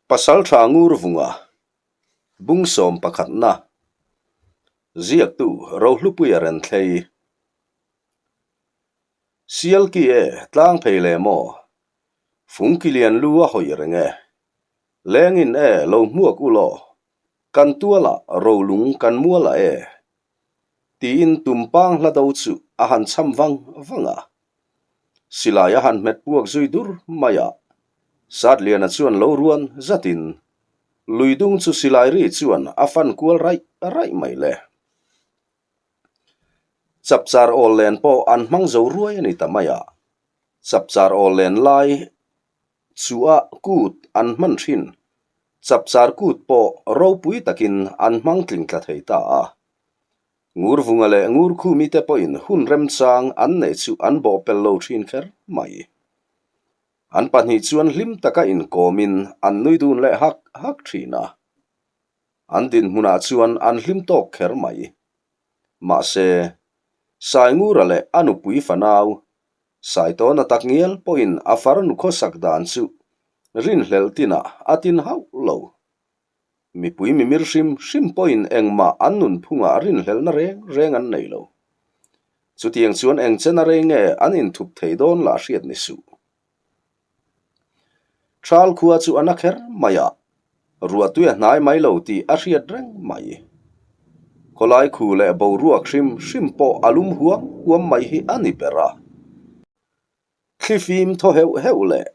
Pasaltha Ngurvunga, Bungsawm pakhatna, Ziaktu Rohlupuia Renthlei. Sialki e, tlang phei le maw? Fungki lian lu a hawi reng e. Lengin e, lo hmuak u law. Kan tualah rolung kan mualah e. Tiin tumpang hla do chu a han cham vang vang a. Silai a han hmet puak zui dur mai a, Satliana chuan lo ruan zatin lui dung chu silai ri chuan a fan kual raih raih mai le. Chapchar awl len pawh an hmang zo ruai a ni ta mai a, chapchar awl len lai chu a kut an hman thin. Chapchar kut pawh ropui takin an hmang tling tla thei ta a. Ngurvunga leh Ngurkhumi te pawhin hun remchang an neih chu an bawhpelh lo thin kher mai. An pahnih chuan hlim taka inkawmin an nui dun leh hak hak thin a. An dinhmunah chuan an hlim tawk kher mai. Mahse, Saingura leh a nupui fanau Saitawna tak ngial pawhin a farnu khawsak dan chu rinhlelh tinah a tin hauh lo. Mipui mimir hrim hrim pawhin engmah an nunphungah rinhlelhna reng reng an nei lo. Chutiang chuan eng chena rei nge an inthup thei dawn lah hriat ni suh. Thal khua chu a na kher mai a, ruahtui a hnai mai lo tih a hriat reng mai. Khawlai khu leh boruak hrim hrim pawh a lum huam huam mai hi a ni ber a. Thlifim thaw heuh heuh leh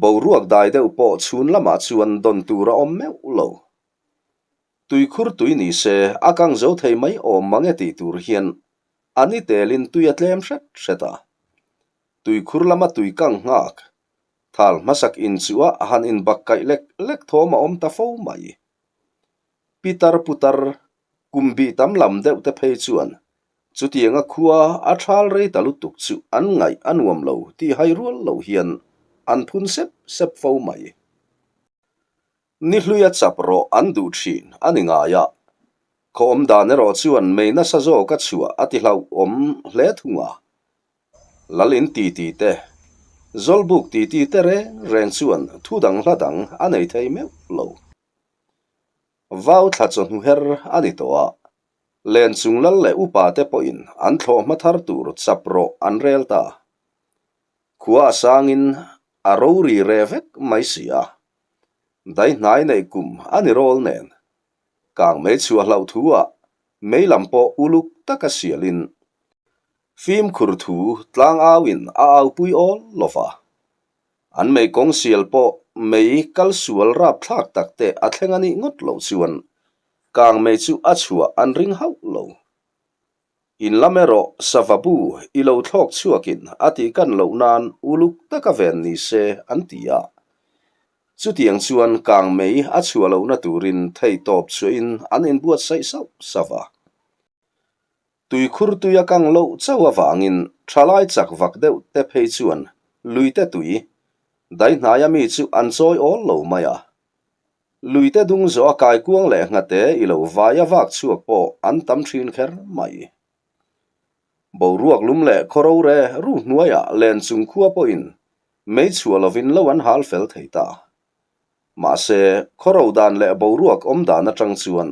boruak dai deuh pawh chhun lamah chuan dawn tur a awm meuh lo. Tuikhur tui ni se a kang zo thei mai awm mange tih tur hian a ni telin tui a tlem hret hret a. Tuikhur lama tui kang nghak, thal hmasak inchuh a han inbak kaih lek lek thawm a awm ta fo mai. Pitar putar, kum bih tam lam deuh te phei chuan chutianga khua a thal rei ta lutuk chu an ngaih a nuam lo tih hai rual lo hian an phun sep sep fo mai. Ni hluia chap rawh an duh thin a ni ngai a, khaw awm dan erawh chuan mei nasa zawk a chhuah a ti hlauhawm hle thung a. Lal in ti ti te, Zawlbuk ti ti te reng reng chuan thu dang hla dang a nei thei meuh lo. Vau thla chawhnu her a ni tawh a, len chung lal leh upa te pawhin an thlawh hma thar tur chap rawh an rel ta. Khua a sangin a rori re vek mai si a, daihnai neih kum a ni rawl nen. Kang mei chhuah hlauh thu ah mei lam pawh uluk taka sialin Fimkhur thu tlangauin a aupui awl lo va. An mei kawng sial pawh mei kal sual rapthlak tak te a thleng a nih ngawt loh chuan kang mei chu a chhuah an ring hauh lo. In lam erawh sava bu i lo thlawk chhuakin a tih kan loh nan uluk taka ven ni se an ti a. Chutiang chuan kang mei a chhuah lohna turin theihtawp chhuahin an inbuatsaih sauh sauh a. Tuikhur tui a kang loh chauh avangin thalai chak vak deuh te phei chuan luite tui daihnaia mi chu an chawi awl lo mai a. Luite dung zawh a kaikuang leh nghate i lo vai a vak chhuak pawh an tam thin kher mai. Boruak lum leh khawro re ru hnuaiah len chung khua pawhin mei chhuah lovin lo an hal fel thei ta. Mahse, khawro dan leh boruak awm dan atang chuan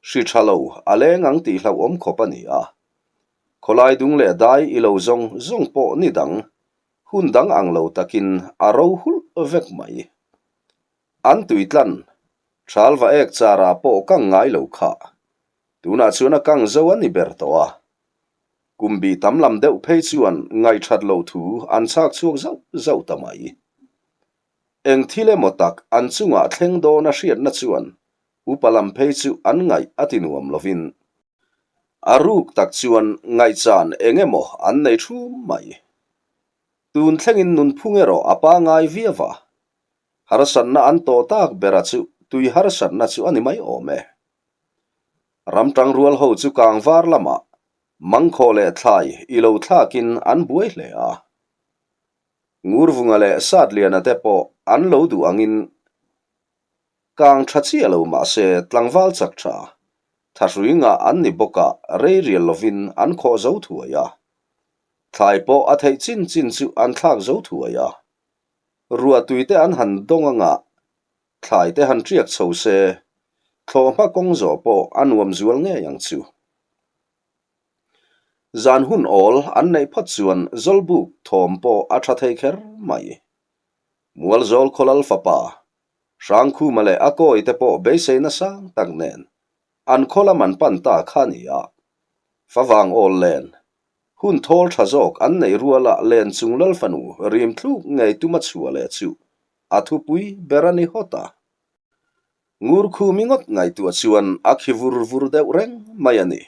hri tha lo a leng ang tih hlauhawm khawp a ni a. Khawlai dung leh dai i lo zawng zawng pawh ni dang, hun dang ang lo takin a ro hulh vek mai. An tui tlan, thal va ek charah pawh kang ngai lo kha. Tunah chuan a kang zo a ni ber tawh a. Kum bih tam lam deuh phei chuan ngaihthat loh thu an chhak chhuak zauh zauh ta mai. Eng thil emaw tak an chungah thleng dawn a hriatna chuan upa lam phei chu an ngaih a ti nuam lovin a ruk tak chuan ngaihchan eng emaw an nei thum mai. Tun thlengin nunphung erawh a pangai viau a, harsatna an tawh tak bera chu tui harsatna chu a ni mai awm e. Ramtang rual ho chu kangvar lamah mangkhawh leh thlai i lo thlakin an buai hle a. Ngurvunga leh Satliana te pawh an lo duh angin kang tha chiah lo mah se tlangval chak tha, thahrui ngah an ni bawk a rei rial lovin an khawh zo thuai a. Thlai pawh a theih chin chin chu an thlak zo thuai a. Ruahtui te an han dawng anga. Thlai te han ṭiak chho se, thlawhhma kawng zawh pawh a nuam zual ngei ang chu. Zan hun awl an neih phawt chuan Zawlbuk thawm pawh a ṭha thei kher mai. Mualzawl khawlal fapa, Hrangkhuma leh a kawi te pawh beiseina sang tak nen an khaw lam an pan ta kha a ni a. Favang awl len, hun thawl tha zawk an neih ruala len chung lal fanu rim thluk ngei tuma chhuah leh chu a thupui ber a ni hawt a. Ngur khumi ngawt ngaihtuah chuan a khi vur vur deuh reng mai a ni.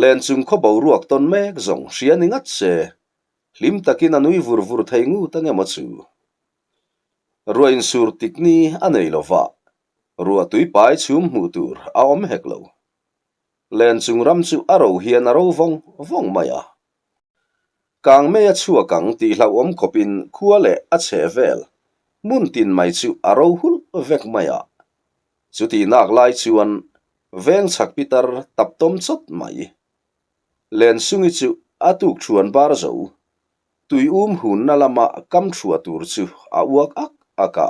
Len chung khaw boruak tawn mek zawng hria ni ngat se, hlim takin a nui vur vur thei ngut ang emaw chu. Ruah insur tik ni a nei lo va, ruah tui pai chhum hmuh tur a awm hek lo. Len chung ram chu a ro hian a ro vawng vawng mai a. Kang mei a chhuak ang tih hlauhawm khawpin khua leh a chhe vel hmun tin mai chu a ro hulh vek mai a. Chutih nak lai chuan veng chhak pitar tap tawm chawt mai. Len sungi chu a tuk thuan bar zo. Tui um hunna lama kam thua tur chu a uak ak ak a.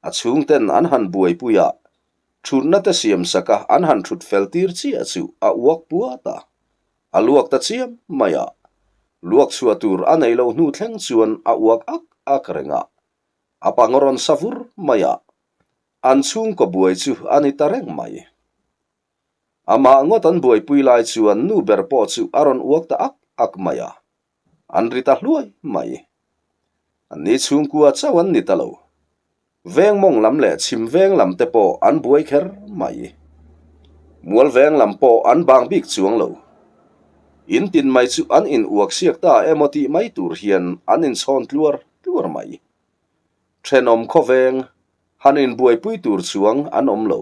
A chhungten an han buaipui a, thutna te siam sak a an han thut fel tir chiah chu a uak puat a, a luak ta chiam mai a. Luak chhuah tur a neih loh hnu thleng chuan a uak ak ak reng a, a pang rawn sa vur mai a, an chhungkaw buai chu a ni ta reng mai. Amah ngawt an buaipui lai chuan nu ber pawh chu a rawn uak ta ak ak mai a, an ri ta hluai mai. Anni chhungkua chauh an ni ta lo. Veng mawng lam leh chhim veng lam te pawh an buai kher mai. Mual veng lam pawh an bang bik chuang lo. In tin mai chu an in uak siak ta emaw tih mai tur hian an inchhawn tluar tluar mai. Thenawm khawveng han inbuaipui tur chuang an awm lo.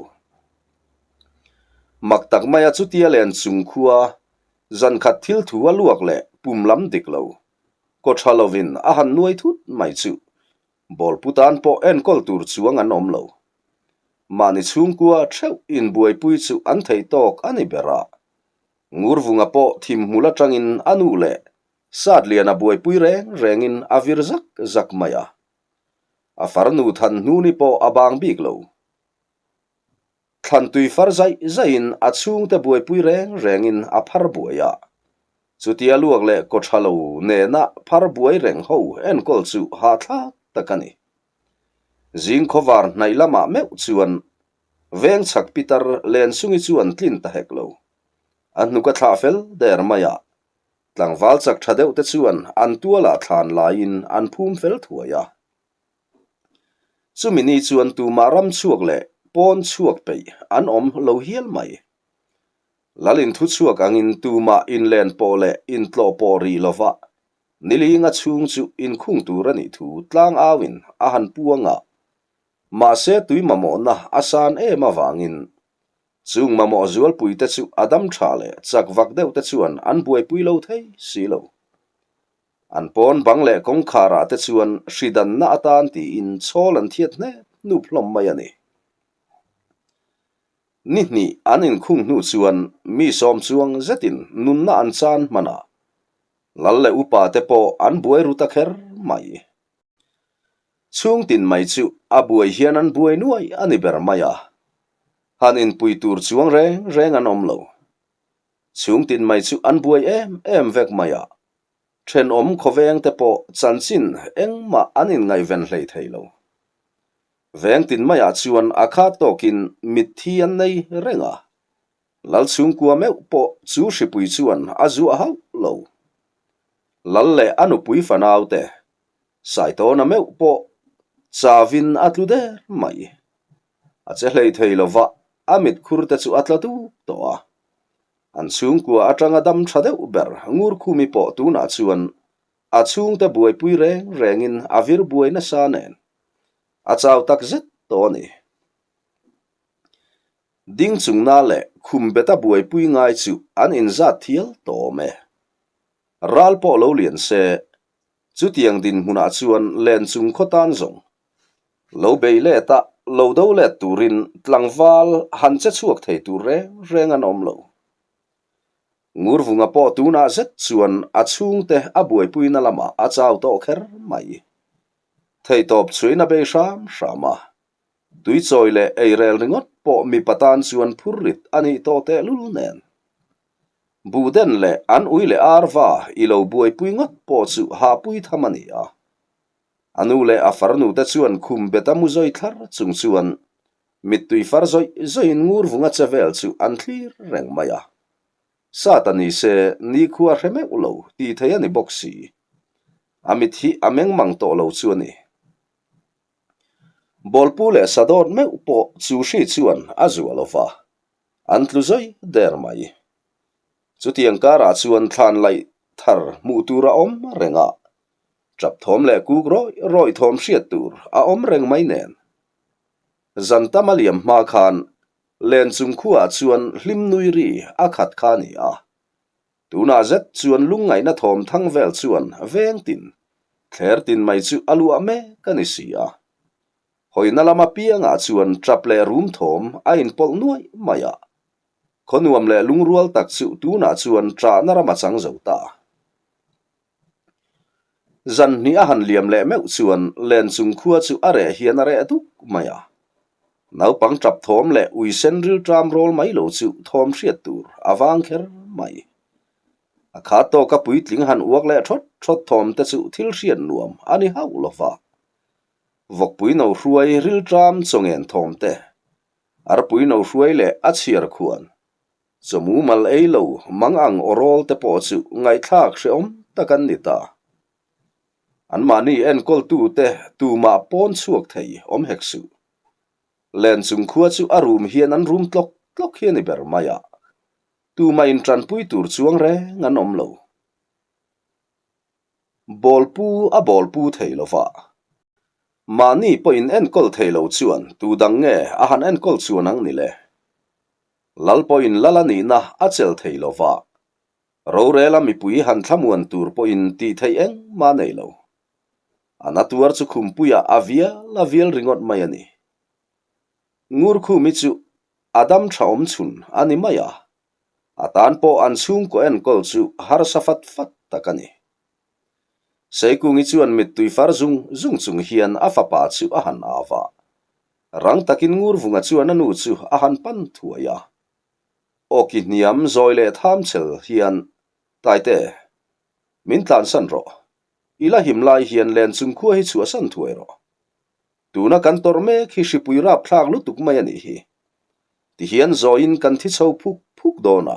Mak tak maia chutia len chung khua Zan khat thil thu a luak leh pum lam dik lo. Kaw tha lovin a han nuai thut mai chu. Bawlpu tan pawh enkawl tur chuang an awm lo. Mahni chhungkua theuh inbuaipui chu an thei tawk a ni ber a. Ngurvunga pawh thim hmul atangin a nu leh Satliana buaipui reng rengin a vir zak zak mai a. A farnu than hnuni pawh a bang bik lo. Thlan tui far zaih zaihin a chhungte buaipui reng rengin a phar buai a. Chutia luak leh kaw tha lo nena phar buai reng ho enkawl chu hahthlak tak a ni. Zing khawvar hnaih lamah meuh chuan veng chhak pitar Lensungi chu an tlin ta hek lo. A hnuk a thlah fel der mai a. Tlangval chak tha deuh te chuan an tualah thlan laiin an phum fel thuai a. Chumi ni chuan tumah ram chhuak leh pawn chhuak peih an awm lo hial mai. Lal inthu chhuak angin tumah inlen pawh leh intlawh pawh rih lova nilinga chhung chu inkhung tur a nih thu tlang auin a han puang a, mahse tui mamawhna a san em avangin chung mamawh zualpuite chu a dam tha leh chak vak deuhte chuan an buaipui lo thei si lo. An pawn bang leh kawngkhar ah te chuan hri danna atan tiin chhawl an thiat hnep hnup hlawm mai a ni. Ni hnih an inkhung hnu chuan mi sawm chuang zetin nunna an chan hman a, lal leh upa te pawh an buai ru ta kher mai. Chhung tin mai chu a buai hian an buai nuai a ni ber mai a, han inpui tur chuang reng reng an awm lo. Chhung tin mai chu an buai em em vek mai a, thenawm khawveng te pawh chanchin engmah an inngaihven hlei thei lo. Veng tin maiah chuan a khat tawkin mitthi an nei reng a, Lal chhungkua meuh pawh chu hripui chuan a zuah hauh lo. Lal leh a nupui fanau te, Saitawna meuh pawh chavin a tlu der mai. A che hlei thei lo va, a mitkhur te chu a tla duk tawh a. An chhungkua atanga dam tha deuh ber Ngurkhumi pawh tunah chuan a chhungte buaipui reng rengin a vir buai nasa nen a chau tak zet tawh a ni. Ding chungna leh khum beta buaipui ngai chu an inzat thial tawh awm e. Ral pawh lo lian se, chutiang dinhmunah chuan len chung khaw tan zawng Lo bei let a, lo do let turin tlangval han che chhuak thei tur reng reng an awm lo. Ngurvunga pawh tunah zet chuan a chhungte a buaipuina lamah a chau tawh kher mai. Theihtawp chhuiin a bei hram hram a. Tuichawi leh eirel ringawt pawh mipa tan chuan phurrit a nih tawh tehlul nen. Buhden leh an ui leh arva i lo buaipui ngawt pawh chu hahpui tham a ni a. A nu leh a farnu te chuan khum bet a mu zawi thlar chung chuan mittui far zawih zawihin ngur vunga che vel chu an thlir reng mai a. Sat a ni se nikhua hre meuh lo tih thei a ni bawk si. A mit hi a meng mang tawh lo chu a ni. Bawlpu leh sadawt meuh pawh chu hri chuan a zuah lo va, an tlu zawi der mai. Chutiang karah chuan thlan laih thar hmuh tur a awm reng a, tap thawm leh kuk rawih rawih thawm hriat tur a awm reng mai nen. Zan tam a liam hma khan len chung khuaah chuan hlim nui ri a khat kha a ni a. Tunah zet chuan lungngaihna thawm thang vel chuan veng tin, thler tin mai chu a luah mek a ni si a. Hawina lama piangah chuan tap leh rum thawm a inpawlh nuaih mai a. Khaw nuam leh lungrual tak chu tunah chuan ṭahna ram a chang zo ta. Zan hnih a han liam leh meuh chuan len chung khua chu a reh hian a reh duk mai a. Naupang tap thawm leh ui sen rilṭam rawl mai lo chu thawm hriat tur a vang kher mai. A kha tawka puitling han uak leh thawt thawt thawm te chu thil hriat nuam a ni hauh lo va. Vawkpui no hruai rilṭam chawngen thawm te, arpui no hruai leh a chhiar khuan Chawmu mal ei lo mang ang aw rawl te pawh chu ngaihthlak hrehawm tak an ni ta. Anmahni enkawltute tumah pawn chhuak thei awm hek suh. Len chung khua chu a rum hian an rum tlawk tlawk hi a ni ber mai a, tumah intanpui tur chuang reng an awm lo. Bawlpu a bawlpu thei lo va. Mahni pawhin enkawl thei lo chuan tu dang nge a han enkawl chuan ang ni le? Lal pawhin lal a nihna a chel thei lo va. Rorela mipui han thlamuan tur pawhin tih theih engmah a nei lo. A na tuar chu khumpuiah a vial a vial ringawt mai a ni. Ngurkhumi chu a dam tha awm chhun a ni mai a. A tan pawh an chhungkaw enkawl chu harsa fat fat tak a ni. Seikungi chuan mittui far zung zung chung hian a fapa chu a han au a. Rang takin Ngurvunga chuan a nu chu a han pan thuai a. Awki hniam zawi leh tham chel hian, Taite, min tlansan rawh. I la him lai hian len chung khua hi chhuahsan thuai rawh. Tuna kan tawrh mek hi hripui rapthlak lutuk mai a nih hi. Tihian zawiin kan thi chho phuk phuk dawn a,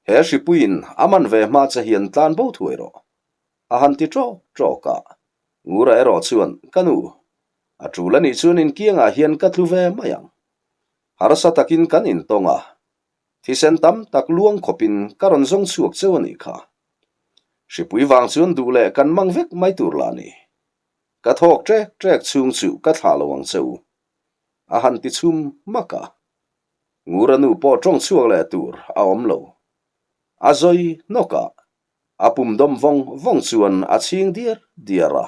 he hripuiin a man ve hma che hian tlan bo thuai rawh. A han ti ṭawk ṭawk a, Ngura erawh chuan, Ka nu, a ṭul a nih chuan inkiangah hian ka tlu ve mai ang. Harsa takin kan intawng a, thisen tam tak luang khawpin ka rawn zawng chhuak cheu a nih kha. Hripui vang chuan duh leh kan mang vek mai tur lah ni. Ka thawk ṭek ṭek chhung chu ka thlah lo ang che u. A han ti chhum hmak a. Ngura nu pawh ṭawng chhuak leh tur a awm lo. A zawi hnawk a, a pum dawm vawng vawng chuan a chhing diar diar a.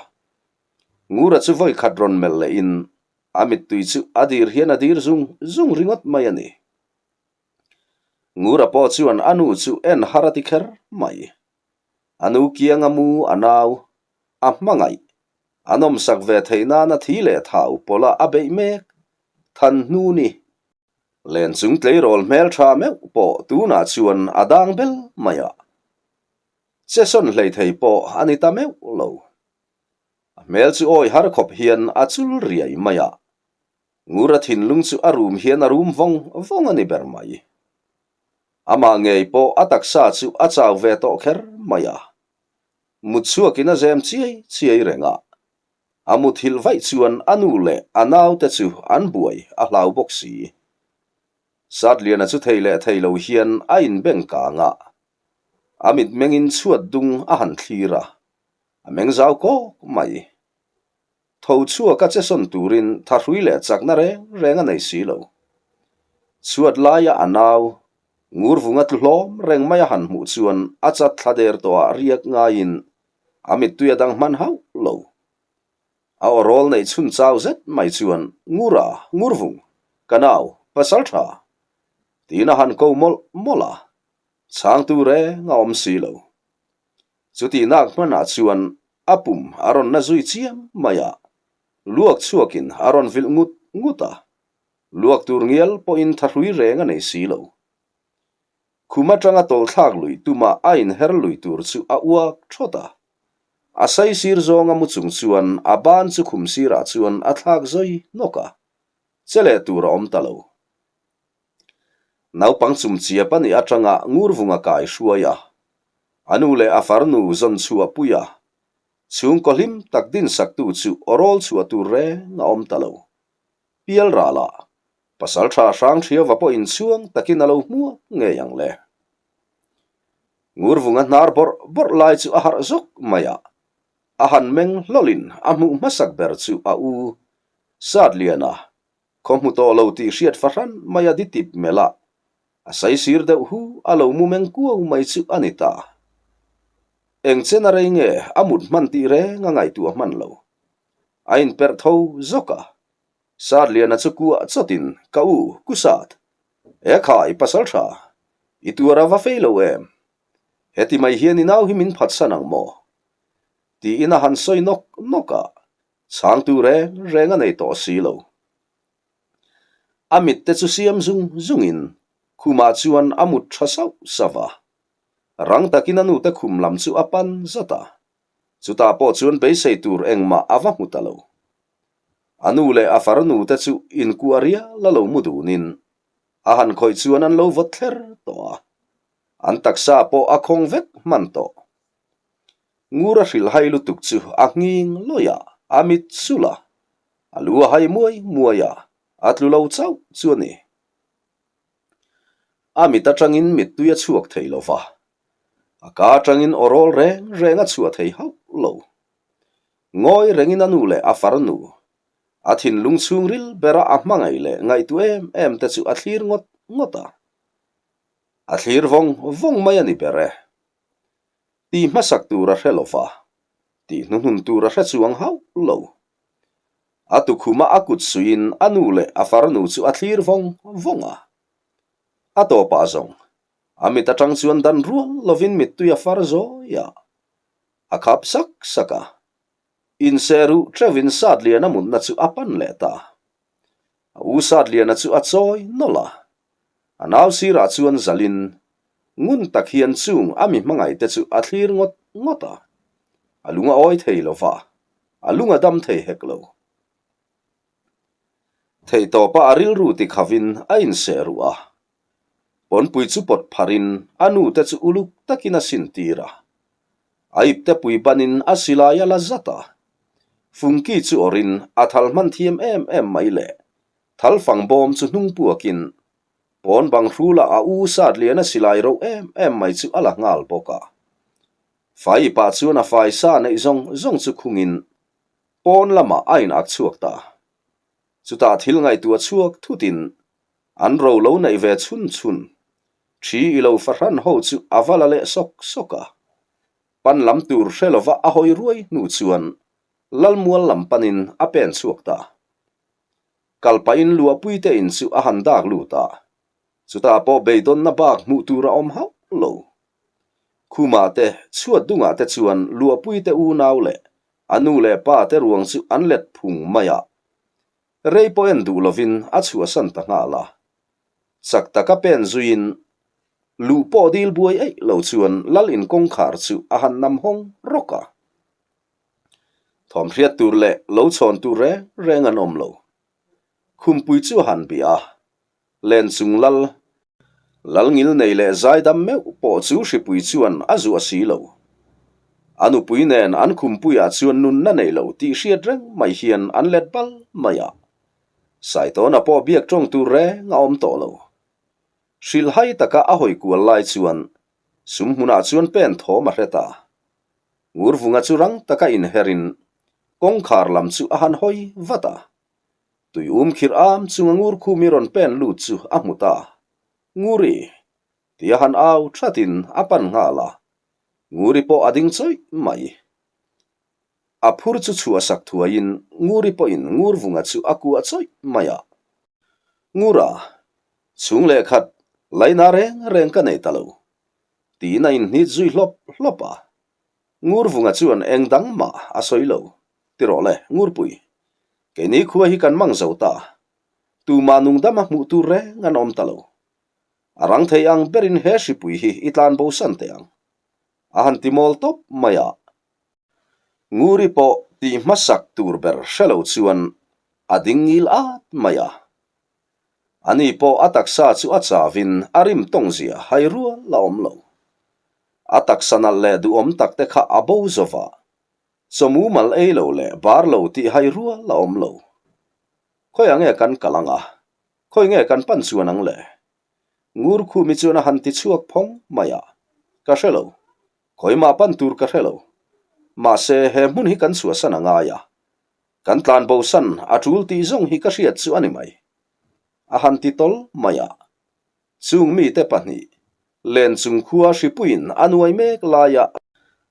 Ngura chu vawi khat rawn melh lehin a mittui chu a dir hian a dir zung zung ringawt mai a ni. Ngura pawh chuan a nu chu en har a ti kher mai. A nu kianga mu a nau, a hmangaih, a nawmsak ve theih nana thi leh thau pawla a beih mek than hnu ni. Len chung tleirawl hmeltha meuh pawh tunah chuan a dang bel mai a. Che sawn hlei thei pawh a ni ta meuh lo. A hmel chu awi har khawp hian a chul riai mai a. Ngura thinlung chu a rum hian a rum vawng vawng a ni ber mai. Amah ngei pawh a taksa chu a chau ve tawh kher mai a. Mut chhuakin a zem chiai chiai reng a. A muthilh vaih chuan a nu leh a naute chu an buai a hlau bawk si. Satliana chu thei leh thei lo hian a inbeng kang a. A mitmengin chhuat dung a han thlir a, a meng zau kawk mai. Tho chhuak a chesawn turin thahrui leh chakna reng reng a nei si lo. Chhuat laia a nau, Ngurvunga tlu hlawm reng mai a han hmuh chuan a chat thla der tawhah riak ngaiin a mittui a dang hman hauh lo. A aw rawl neih chhun chau zet mai chuan, Ngura, Ngurvung, ka nau, pasal tha! tiin a han ko mawlh mawlh a, chhangtu reng a awm si lo. Chutih nak hmanah chuan a pum a rawn na zui chiam mai a, luak chhuakin a rawn vilh ngut ngut a, luak tur ngial pawhin thahrui reng a nei si lo. Khum atanga tawlthlak lui tuma a inher lui tur chu a uak thawt a. A saisir zawnga mu chung chuan a ban chu khum sirah chuan a thlak zawi hnawk a, che leh tur a awm ta lo. Naupang chumchiap a nih atanga Ngurvunga kai hruai a, a nu leh a farnu zawn chhuah pui a, chhungkaw hlim tak dinsaktu chu awrawl chhuah tur reng a awm ta lo. Pial ralah pasal tha hrang hriava pawh inchhuang takin a lo hmuak ngei ang le. Ngurvunga hnar bawrh bawrh lai chu a harh zawk mai a, a han meng hlawlin a hmuh hmasak ber chu a u Satliana Khaw hmu tawh lo tih hriat fahran mai a ditip melh a, a saisir deuh hu a lo mu meng kuau mai chu a ni ta. Eng chen a rei nge a mut hman tih reng a ngaihtuah hman lo. A inperh tho zawk a, Satliana chu kuah chawtin ka u ku Sat, e khai pasal tha, i tuar a va fei lo em? Heti mai hian i nau hi min phatsan ang maw? Tiin a han sawi nawk nawk a, Chhangtu reng reng a nei tawh si lo. A mit te chu siam zung zungin khumah chuan a mut tha sauh sauh a. Rang takin a nute khum lam chu a pan zat a. Chutah pawh chuan beisei tur engmah a va hmu ta lo. A nu leh a farnu te chu inkuah rial a lo mu dunin a han khawih chuan an lo vawt thler tawh a. An taksa pawh a khawng vek hman tawh. Ngur a hrilh hai lutuk chu a nghing lawih a, a mit sulh a, a lu a hai muai muai a, a tlu lo chauh chu a ni. A mit atangin mittui a chhuak thei lo va, a ka atangin aw rawl reng reng a chhuah thei hauh lo. Ngawi rengin a nu leh a farnu, a thinlung chhungril bera a hmangaih leh ngaihtuah em em te chu a thlir ngawt ngawt a. A thlir vawng vawng mai a ni ber e. Tih hmasak tur a hre lo va, tih hnuhnun tur a hre chuang hauh lo. A tukhuma a kut suiin a nu leh a farnu chu a thlir vawng vawng a. A tawpah zawng, a mit atang chuan dan rual lovin mittui a far zawi a, a khap sak sak a. Insehruh teuhin Satliana mutna chu a pan leh ta. A u Satliana chu a chawi nawlh a, A nau sirah chuan zalin ngun tak hian chung a mi hmangaihte chu a thlir ngawt ngawt a. A lung a awi thei lo va, a lung a dam thei hek lo. Theihtawpa a rilru ti khavin a inseh ruh a. Pawnpui chu pawt pharin a nute chu uluk takin a sintir a. A ipte pui banin a silai a la zat a. Fungki chu awrhin a thal hman thiam em em mai le. Thal fang bawm chu hnung puakin pawn bang hrulah a u Satliana silai ro em em mai chu a la nghal bawk a. Fai pah chuan a fai sa neih zawng zawng chu khungin pawn lamah a in ak chhuak ta. Chutah thil ngaihtuah chhuak thutin an ro lo neih ve chhun chhun thi i lo fahran ho chu a va la leh sawk sawk a. Pan lam tur hre lova a hawi ruai hnu chuan Lalmual lam panin a pen chhuak ta. Kal pahin luahpuite in chu a han dak lut a, chutah pawh beidawnna bak hmuh tur a awm hauh lo. Khumah te, chhuat dungah te chuan luahpuite unau leh a nu leh pa te ruang chu an let phung mai a, rei pawh en duh lovin a chhuahsan ta nghal a. Chak taka pen zuiin luh pawh dil buai eih lo chuan lal in kawngkhar chu a han nam hawng rawk a. Thawm hriat tur leh lo chhawn tur reng reng an awm lo. Khumpui chu a han bih a, len chung lal, lal ngil nei leh zaidam meuh pawh chu hripui chuan a zuah si lo. A nupui nen an khumpuiah chuan nunna nei lo tih hriat reng mai hian an let bal mai a. Saitawna pawh biak tawng tur reng a awm tawh lo. Hrilhhai taka a hawi kual lai chuan sum hmunah chuan pen thawm a hre ta. Ngurvunga chu rang taka inherin kawngkhar lam chu a han hawi vat a. Tui um khirh am chunga Ngurkhumi rawn pen lut chu a hmu ta. Nguri! Ti a han au thatin a pan nghal a. Nguri pawh a ding chawih mai. A phur chu chhuah sak thuaiin Nguri pawhin Ngurvunga chu a kuah chawih mai a. Ngura, chhung leh khat laina reng reng ka nei ta lo. Tiin a inhnit zui hlawp hlawp a. Ngurvunga chuan eng dang mah a sawi lo. Ti rawh le, Ngurpui. Keini khua hi kan mang zo ta. Tumah nungdama hmuh tur reng an awm ta lo. A rang thei ang berin he hripui hi i tlan bosan teh ang. A han ti mawl tawp mai a. Nguri pawh tih hmasak tur ber hre lo chuan a ding ngil at mai a. Ani pawh a taksa chu a chavin a rim tawng zia hai rual a awm lo. A taksa nalh leh duhawm tak te kha a bo zova, chaw mumal ei lo leh bar lo tih hai rual a awm lo. Khawiah nge kan kal ang a? Khawi nge kan pan chuan ang le? Ngur khumi chuan a han ti chhuak phawng mai a, Ka hre lo. Khawimah pan tur ka hre lo. Mahse, he hmun hi kan chhuahsan a ngai a. Kan tlan bosan a tul tih zawng hi ka hriat chu a ni mai. A han ti tawl mai a. Chung mite pahnih, len chung khua hripuiin a nuai mek laia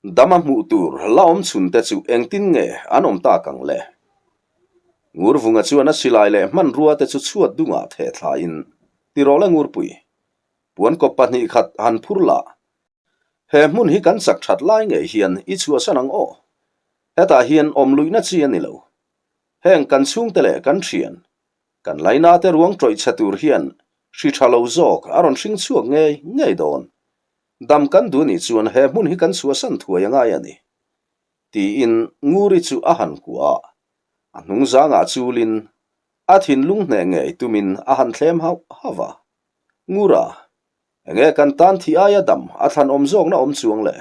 dama hmuh tur la awm chhun te chu engtin nge an awm tak ang le? Ngurvunga chuan a silai leh hmanrua te chu chhuat dungah theh thlain, Tirawl e Ngurpui, puankawp pahnih khat han phur la, he hmun hi kan chak that lai ngei hian i chhuahsan ang aw. Hetah hian awm luihna chi a ni lo. Heng kan chhungte leh kan thian, Kan laina te ruang tawih chhe tur hian hri tha lo zawk a rawn hring chhuak ngei ngei dawn. Dam kan duh nih chuan he hmun hi kan chhuahsan thuai a ngai a ni. Tiin Nguri chu a han kuah a, a hnung zangah chulin a thinlung hneh ngei tumin a han thlem hauh hauh a. Ngura, enge kan tan thih aia dam a thlan awm zawkna awm chuang le?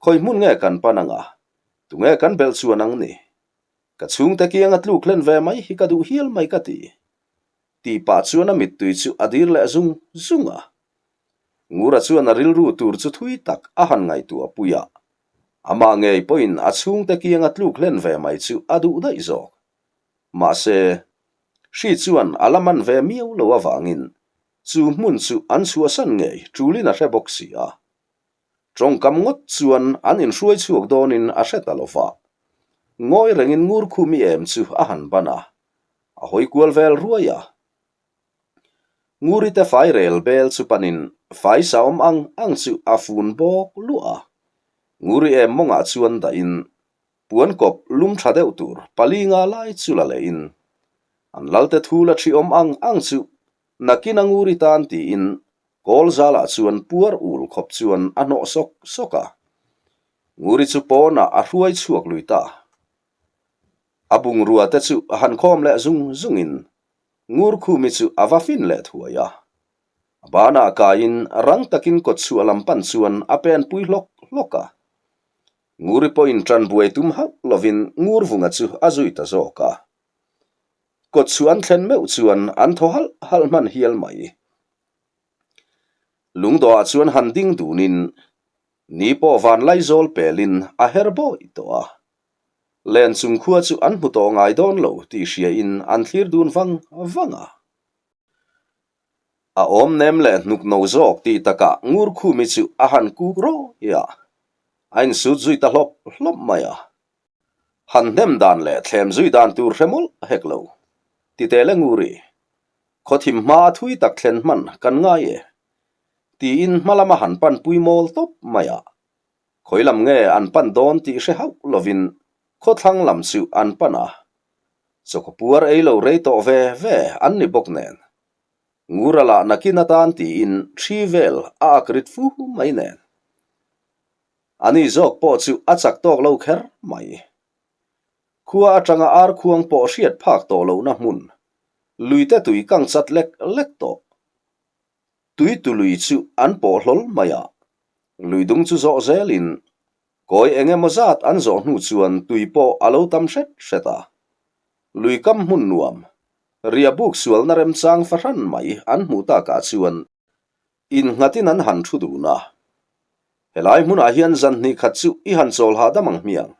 Khawi hmun nge kan pan anga? Tunge kan belh chuan ang ni? Ka chhungte kianga tluk hlen ve mai hi ka duh hial mai ka ti. Tih pah chuan a mittui chu a dir leh zung zung a. Ngura chuan a rilru tur chu thui tak a han ngaihtuah pui a. Amah ngei pawhin a chhungte kianga tluk hlen ve mai chu a duh daih zawk. Mahse, hri chuan a la man ve miau lo avangin chu hmun chu an chhuahsan ngei tulin a hre bawk si a. Tawngkam ngawt chuan an inhruai chhuak dawnin a hre ta lo va. Ngawi rengin ngur khumi em chu a han ban a, a hawi kual vel ruai a. Ngurite fai rel bel chu panin fai sa awm ang ang chu a fun bawk luah a. Nguri em mawngah chuan dahin puan kawp lum tha deuh tur pali nga lai chu la lehin an lalte thu la thi awm ang ang chu nakin a nguri tan tiin Kawl zalah chuan puar ul khawp chuan a hnawh sawk sawk a. Nguri chu pawnah a hruai chhuak lui ta. A bungrua te chu a han khawm leh zung zungin Ngurkhumi chu a va fin leh thuai a. A banah kaiin rang takin kawtchhuah lam pan chuan a pen pui hlawk hlawk a. Nguri pawhin ṭan buai tum hauh lovin Ngurvunga chu a zui ta zawk a. Kawtchhuah an thlen meuh chuan an thaw halh halh hman hial mai. Lungdawhah chuan han ding dunin ni pawh van laizawl pelin a her bawi tawh a. Len chung khua chu an hmu tawh ngai dawn lo tih hriain an thlir dun vang vang a. A awm nem leh hnuk no zawk tih takah Ngurkhumi chu a han kuk rawi a, a insut zui ta hlawp hlawp mai a. Han hnem dan leh thlem zui dan tur hre mawlh hek lo. Titeh le Nguri, khawthim hma a thui tak thlen hman kan ngai e. Tiin hma lama han pan pui mawl tawp mai a. Khawi lam nge an pan dawn tih hre hauh lovin khawthlang lam chu an pan a. Chawkaw puar ei lo rei tawh ve ve an ni bawk nen. Ngura lah nakin atan tiin thi vel a ak rit fu mai nen. Ani zawk pawh chu a chak tawk lo kher mai. Khua atanga ar khuang pawh hriat phak tawh lohna hmun, luite tui kang chat lek lek tawh. Tui tu lui chu an pawh hlawl mai a, lui dung chu zawh zelin kawi eng emaw zat an zawh hnu chuan tui pawh a lo tam hret hret a. Lui kam hmun nuam, riah buk sualna remchang fahran mai an hmuh takah chuan innghatin an han thu dun a. Helai hmunah hian zan hnih khat chu i han chawl hahdam ang hmiang,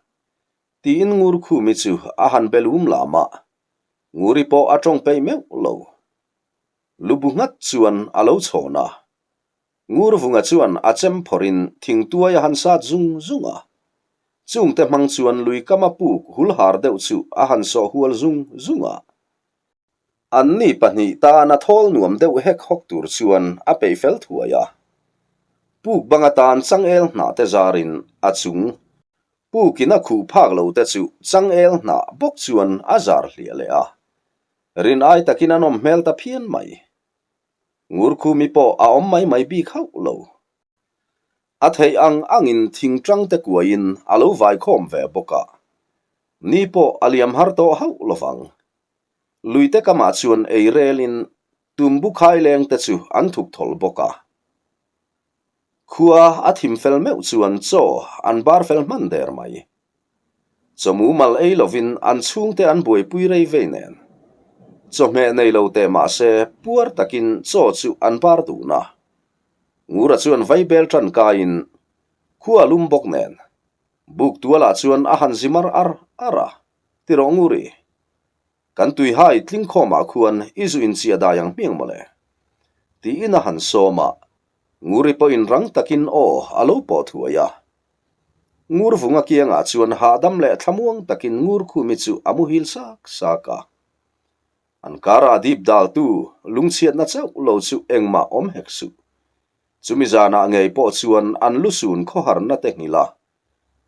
tiin Ngurkhumi chu a han be lum lam a, Nguri pawh a tawng peih meuh lo. Lu bu nghat chuan a lo chhawn a, Ngurvunga chuan a chem phawrhin thingtuai a han sat zung zung a, chungte hmang chuan lui kama puk hul har deuh chu a han sawh hual zung zung a. Anni pahnih tana thawl nuam deuh hek hawk tur chuan a peih fel thuai a. Puk bang atan changel hnah te zarin a chung pukin a khuh phak lo te chu changel hnah bawk chuan a zar hliah leh a. Rin ai takin a nawm hmel ta phian mai. Ngurkhumi pawh a awm mai mai bik hauh lo. A theih ang angin thingtang te kuaiin a lo vaikhawm ve bawk a. Ni pawh a liam har tawh hauh lovang. Luite kamah chuan ei relin tumbu khaileng te chu an thuk thawl bawk a. Khua a thim fel meuh chuan chaw an bar fel hman der mai. Chaw mumal ei lovin an chhungte an buaipui rei vei nen. Chawhmeh nei lo teh mah se puar takin chaw chu an bar dun a. Ngura chuan vaibel tan kaiin khua lum bawk nen buk tualah chuan a han zi mar ar ar a, Tirawh Nguri, kan tuihai tlingkhawmah khuan i zu inchiah dai ang hmiang mawle. Tiin a han sawm a, Nguri pawhin rang takin aw a lo pawh thuai a. Ngurvunga kiangah chuan hahdam leh thlamuang takin Ngurkhumi chu a muhil sak sak a. An karah dip daltu lungchhiatna chauh lo chu engmah awm hek suh. Chumi zanah ngei pawh chuan an lusun khawharna te nghilh a,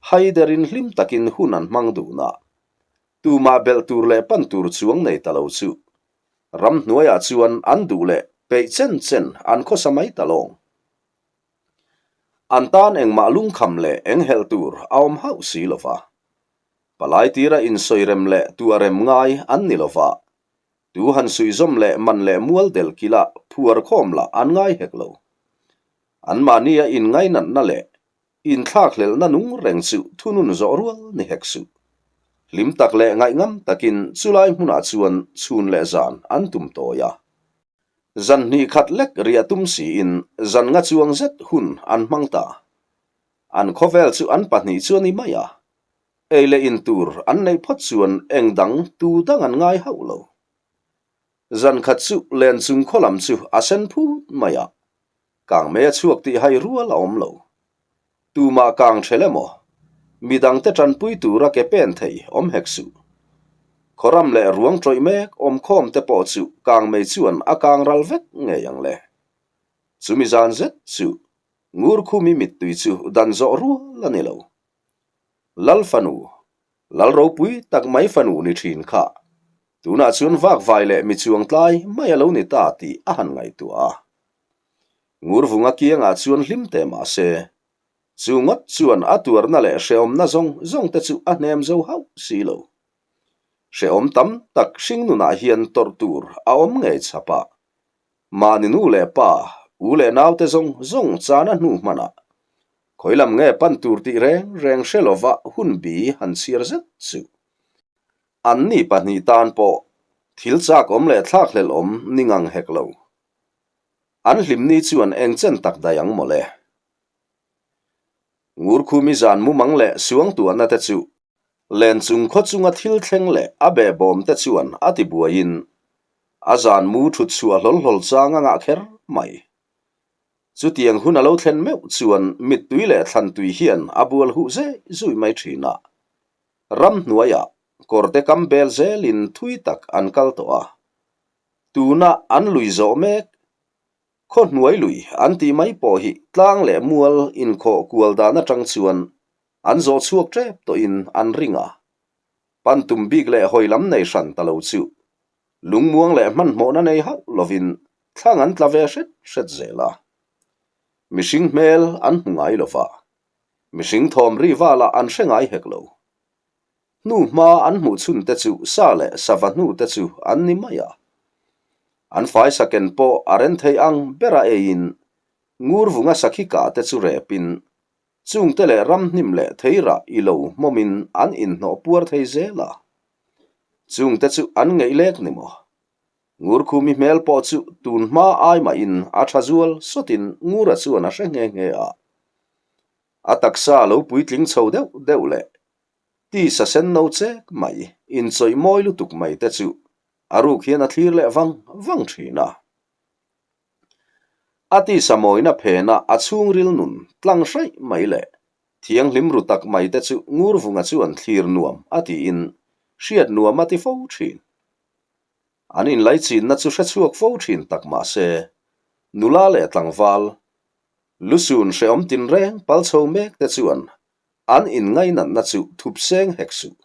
haiderin hlim takin hun an hmang dun a. Tumah belh tur leh pan tur chuang nei ta lo chu ramhnuaiah chuan an duh leh peih chen chen an khawsa mai ta lawng. An tan engmah lungkham leh enghelh tur a awm hauh si lo va. Palai tira insawi rem leh tua rem ngai an ni lo va, tu han suihzawm leh man leh mual del kila phuar khawm lah an ngai hek lo. Anmahnia inngainatna leh inthlakhlelhna nung reng chu thunun zawh rual ni hek suh. Hlim tak leh ngaihngam takin chulai hmunah chuan chhun leh zan an tum tawi a. Zan hnih khat lek riah tum siin zan nga chuang zet hun an hmang ta. An khawvel chu an pahnih chu a ni mai a. Ei leh in tur an neih phawt chuan eng dang tu dang an ngai hauh lo. Zan khat chu len chung khaw lam chu a sen phut mai a. Kang mei a chhuak tih hai rual a awm lo. Tumah kang ṭhel emaw, midangte ṭanpui tura ke pen thei awm hek suh. Khawram leh ruang ṭawih mek awmkhawm te pawh chu kang mei chuan a kang ral vek ngei ang le. Chumi zan zet chu Ngurkhumi mittui chu dan zawh rual a ni lo. Lal fanu, Lal ropui tak mai fanu ni ṭhin kha tunah chuan vakvai leh mi chuangtlai mai a lo ni ta tih a han ngaihtuah a. Ngurvunga kiangah chuan hlim teh mah se, chu ngawt chuan a tuarna leh hrehawmna zawng zawng te chu a hnem zo hauh si lo. Hrehawm tam tak hringnunah hian tawrh tur a awm ngei chhap a, mahni nu leh pa, u leh naute zawng zawng chana hnu hmanah khawi lam nge pan tur tih reng reng hre lova hun bi han chhiar zet chu. Anni pahnih tan pawh thil chak awm leh thlakhlelh awm ni ngang hek lo. An hlimni chuan eng chen tak daih ang mawle. Ngurkhumi zan mumang leh suangtuahna te chu len chung khaw chunga thil thleng leh a behbawm te chuan a ti buaiin a zan mu thut chhuah hlawl hlawl chang a ngah kher mai. Chutiang hun a lo thlen meuh chuan mittui leh thlantui hian a bual huh zeh zui mai thin a. Ramhnuaiah kawrte kam bel zelin thui tak an kal tawh a. Tuna an lui zawh mek. Khaw hnuai lui an tih mai pawh hi tlang leh mual inkhawh kual dan atang chuan an zawh chhuak tep tawhin an ring a. Pan tum bik leh hawi lam nei hran ta lo chu lungmuang leh hmanhmawhna nei hauh lovin thlang an tla ve hret hret zel a. Mihring hmel an hmu ngai lo va, mihring thawm ri valah an hre ngai hek lo. Hnu hma an hmuh chhun te chu sa leh sava hnu te chu an ni mai a. An fai saken pawh a ren thei ang bera eiin Ngurvunga sakhi kah te chu repin chungte leh ramhnim leh theirah i lo hmawmin an inhnawh puar thei zel a. Chungte chu an ngeih lek ni maw? Ngurkhumi hmel pawh chu tun hma ai mahin a tha zual sawtin Ngura chuan a hre nghe nghe a. A taksa lo puitling chho deuh deuh leh Tisa sen no chek mai, inchawih mawi lutuk mai te chu a ruk hian a thlir leh vang vang thin a. A tisa mawina phena a chhungril nun tlang hraih mai leh thianghlim ru tak mai te chu Ngurvunga chuan thlir nuam a tiin hriat nuam a ti fo thin. An inlaichinna chu hrechhuak fo thin tak mah se, nula leh tlangval, lusun hrehawm tinreng pal chho mek te chuan An inngainatna chu thup seng hek suh.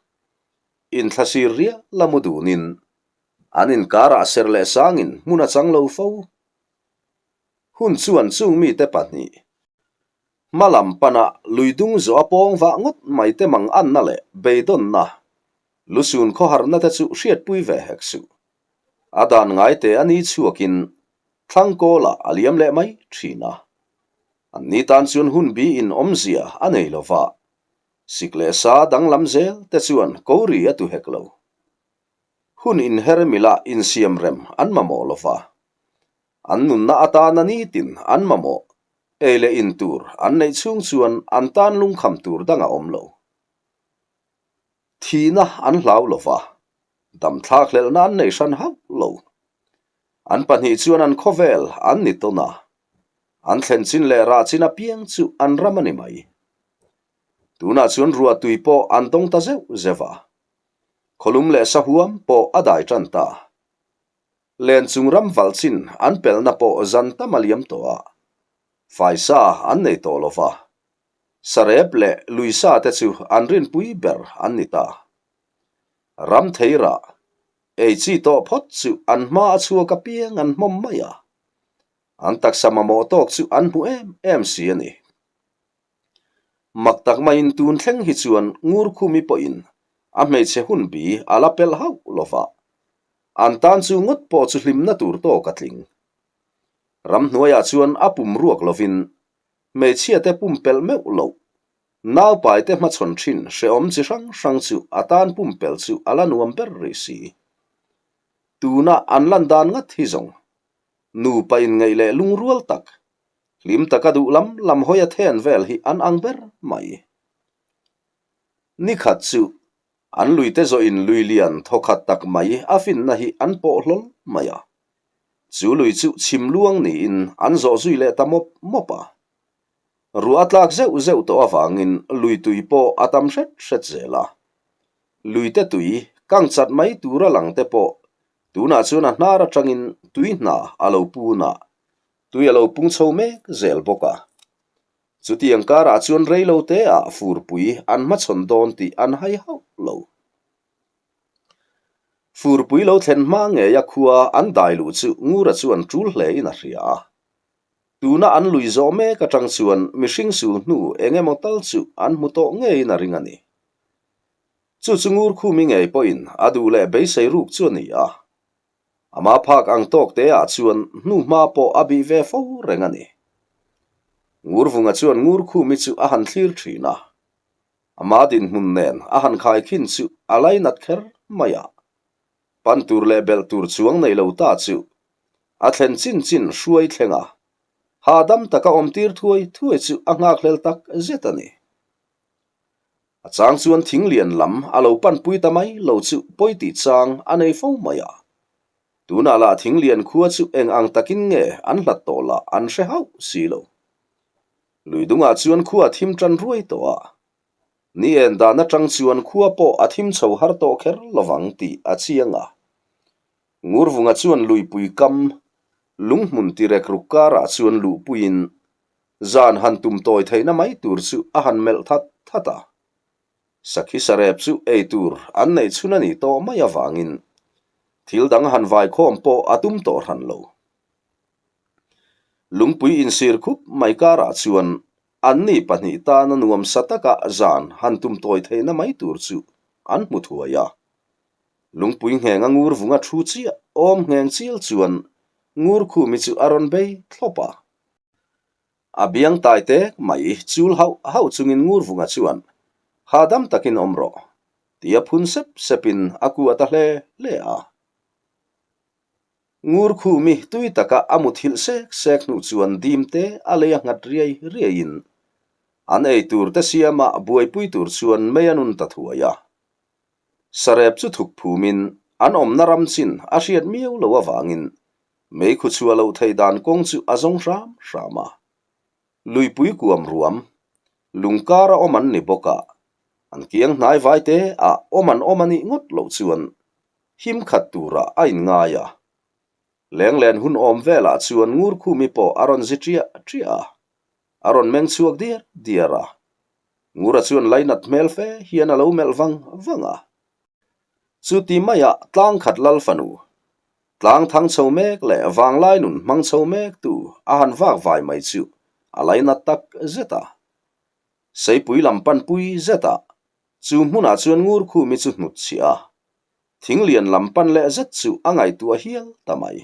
Inthlasir rial la mu dunin. An inkarah serh leh sangin hmun a chang lo fo. Hun chuan chung mite pahnih hma lam pana lui dung zawh a pawng vah ngawt mai te mang anna leh beidawnna lusun khawharna te chu hriatpui ve hek suh. A dan ngai te a ni chhuakin thlang kawlah a liam leh mai thin a. An ni tan chuan hun bi in awmzia a nei lo va, sik leh sa danglam zel te chuan ko ri a tu hek lo. Hun inher mila insiam rem an mamawh lo va, an nunna atana nitin an mamawh ei leh in tur an neih chhung chuan an tan lungkham tur dang a awm lo. Thihna an hlau lo va, damthlak hlelhna an nei hran hauh lo. An pahnih chuan an khawvel an ni tawn a, an thlen chin leh rah chin apiang chu an ram a ni mai. Tunah chuan ruahtui pawh an dawng ta zeuh zeuh a, khawlum leh sahuam pawh a dai tan ta. Len chung ram valh chin an pelhna pawh zan tam a liam tawh a, faisa an nei tawh lo va, sarep leh luisa te chu an rinpui ber an ni ta. Ram thei rah, ei chi tawh phawt chu an hma a chhuak apiang an hmawm mai a, an taksa mamawh tawk chu an hmu em em si a ni. Mak tak maiin tun thleng hi chuan Ngurkhumi pawhin a hmeichhe hun bi a la pelh hauh lo va, an tan chu ngawt pawh chu hlimna tur tawk a tling. Ramhnuaiah chuan a pum ruak lovin hmeichhiate pumpelh meuh loh, naupaite hmachhawn thin hrehawm chi hrang hrang chu a tan pumpelh chu a la nuam ber rih si. Tuna an lan dan ngat hi zawng nupa inngeih leh lungrual tak Hlim taka duh lam lam hawi a then vel hi an ang ber mai. Ni khat chu an luite zawhin lui lian thawkhat tak mai a finna hi an pawh hlawl mai a. Chu lui chu chhim luang niin an zawh zui leh ta mawp mawp a. Ruah a tlak zeuh zeuh tawh avangin lui tui pawh a tam hret hret zel a. Luite tui kang chat mai tura lang te pawh tunah chuan a hnar atangin tui hna a lo pun a, Tui a lo pung chho mek zel bawk a. Chutiang karah chuan rei lo te ah furpui an hmachhawn dawn tih an hai hauh lo. Furpui lo thlen hma ngeia khua an dai luh chu Ngura chuan tul hle in a hria a. Tuna an lui zawh mek atang chuan mihring sul hnu eng emaw tal chu an hmu tawh ngeiin a ring a ni. Chu chu Ngur Khumi ngei pawhin a duh leh beisei ruk chu a ni a. Ama phak ang tawk te ah chuan hnuhma pawh a bih ve fo reng a ni. Ngurvunga chuan Ngurkhumi chu a han thlir thin a. Ama dinhmun nen a han khaikhin chu a lainat kher mai a. Pan tur leh belh tur chuang nei lo ta chu a thlen chin chin hruai thleng a, hahdam taka awmtir thuai thuai chu a nghakhlel tak zet a ni. A chang chuan thing lian lam a lo panpui ta mai lo chu pawi tih chang a nei fo mai a. Tunah lah thing lian khua chu eng ang takin nge an hlat tawh lah an hre hauh si lo. Lui dungah chuan khua a thim tan ruai tawh a. Ni en dan atang chuan khua pawh a thim chho har tawh kher lovang tih a chiang a. Ngurvunga chuan luipui kam lunghmun tirek ruk karah chuan luhpuiin Zan han tum tawi theihna mai tur chu a han melh that that a. Sakhi sarep chu ei tur an neih chhun a nih tawh mai avangin thil dang han vaikhawm pawh a tum tawh hran lo. Lungpui insir khup mai karah chuan anni pahnih tana nuamsa taka zan han tum tawi theihna mai tur chu an hmu thuai a. Lungpui ngheng a ngur vunga thu chiah awm ngheng chial chuan ngur khumi chu a rawn bei thlawp a. A biang tai tek mai chul hauh hauh chungin Ngurvunga chuan, Hahdam takin awm rawh, tia phun sep sepin a kuah ta hle hle a. Ngurkhumi tui taka a muthilh sek sek hnu chuan dim te a lei a nghat riai riaiin an ei tur te siama buaipui tur chuan mei a nun ta thuai a. Sarep chu thuk phumin an awmna ram chin a hriat miau lo avangin Mei khu chhuah loh theih dan kawng chu a zawng hram hram a. Luipui kuam ruam, lungkar a awm an ni bawk a, an kiang hnai vai te ah awm an awm a nih ngawt loh chuan him khat turah a inngai a. Lenglen hun awm velah chuan Ngurkhumi pawh a rawn zi ṭiah ṭiah a, a rawn meng chhuak diar diar a. Ngura chuan lainat hmel fe hian a lo melh vang vang a. Chuti maiah tlangkhat lal fanu. Tlang thang chho mek leh vanglai nun hmang chho mek tu a han vak vai mai chu a lainat tak zet a. Seipui lam panpui zet a, chu hmunah chuan Ngurkhumi chu hnut chhiah a, thinglian lam pan leh zet chu a ngaihtuah hial ta mai.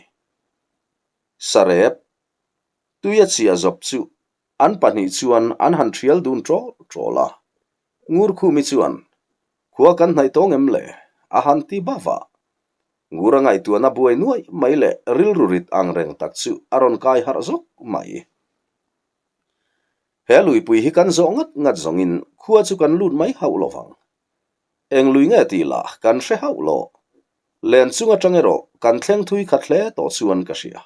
Sarep, tuia chiah zawp chu an pahnih chuan an han thial dun ṭawl ṭawl a. Ngurkhumi chuan, Khua kan hnaih tawng em le? a han ti bava a. Ngur a ngaihtuahna buai nuaih mai leh rilru rit ang reng tak chu a rawn kai harh zawk mai. He luipui hi kan zawh ngat ngat zawngin khua chu kan lut mai hauh lo vang. Eng lui nge tih lah kan hre hauh lo. Len chung atang erawh kan thleng thui khat hle tawh chuan ka hria.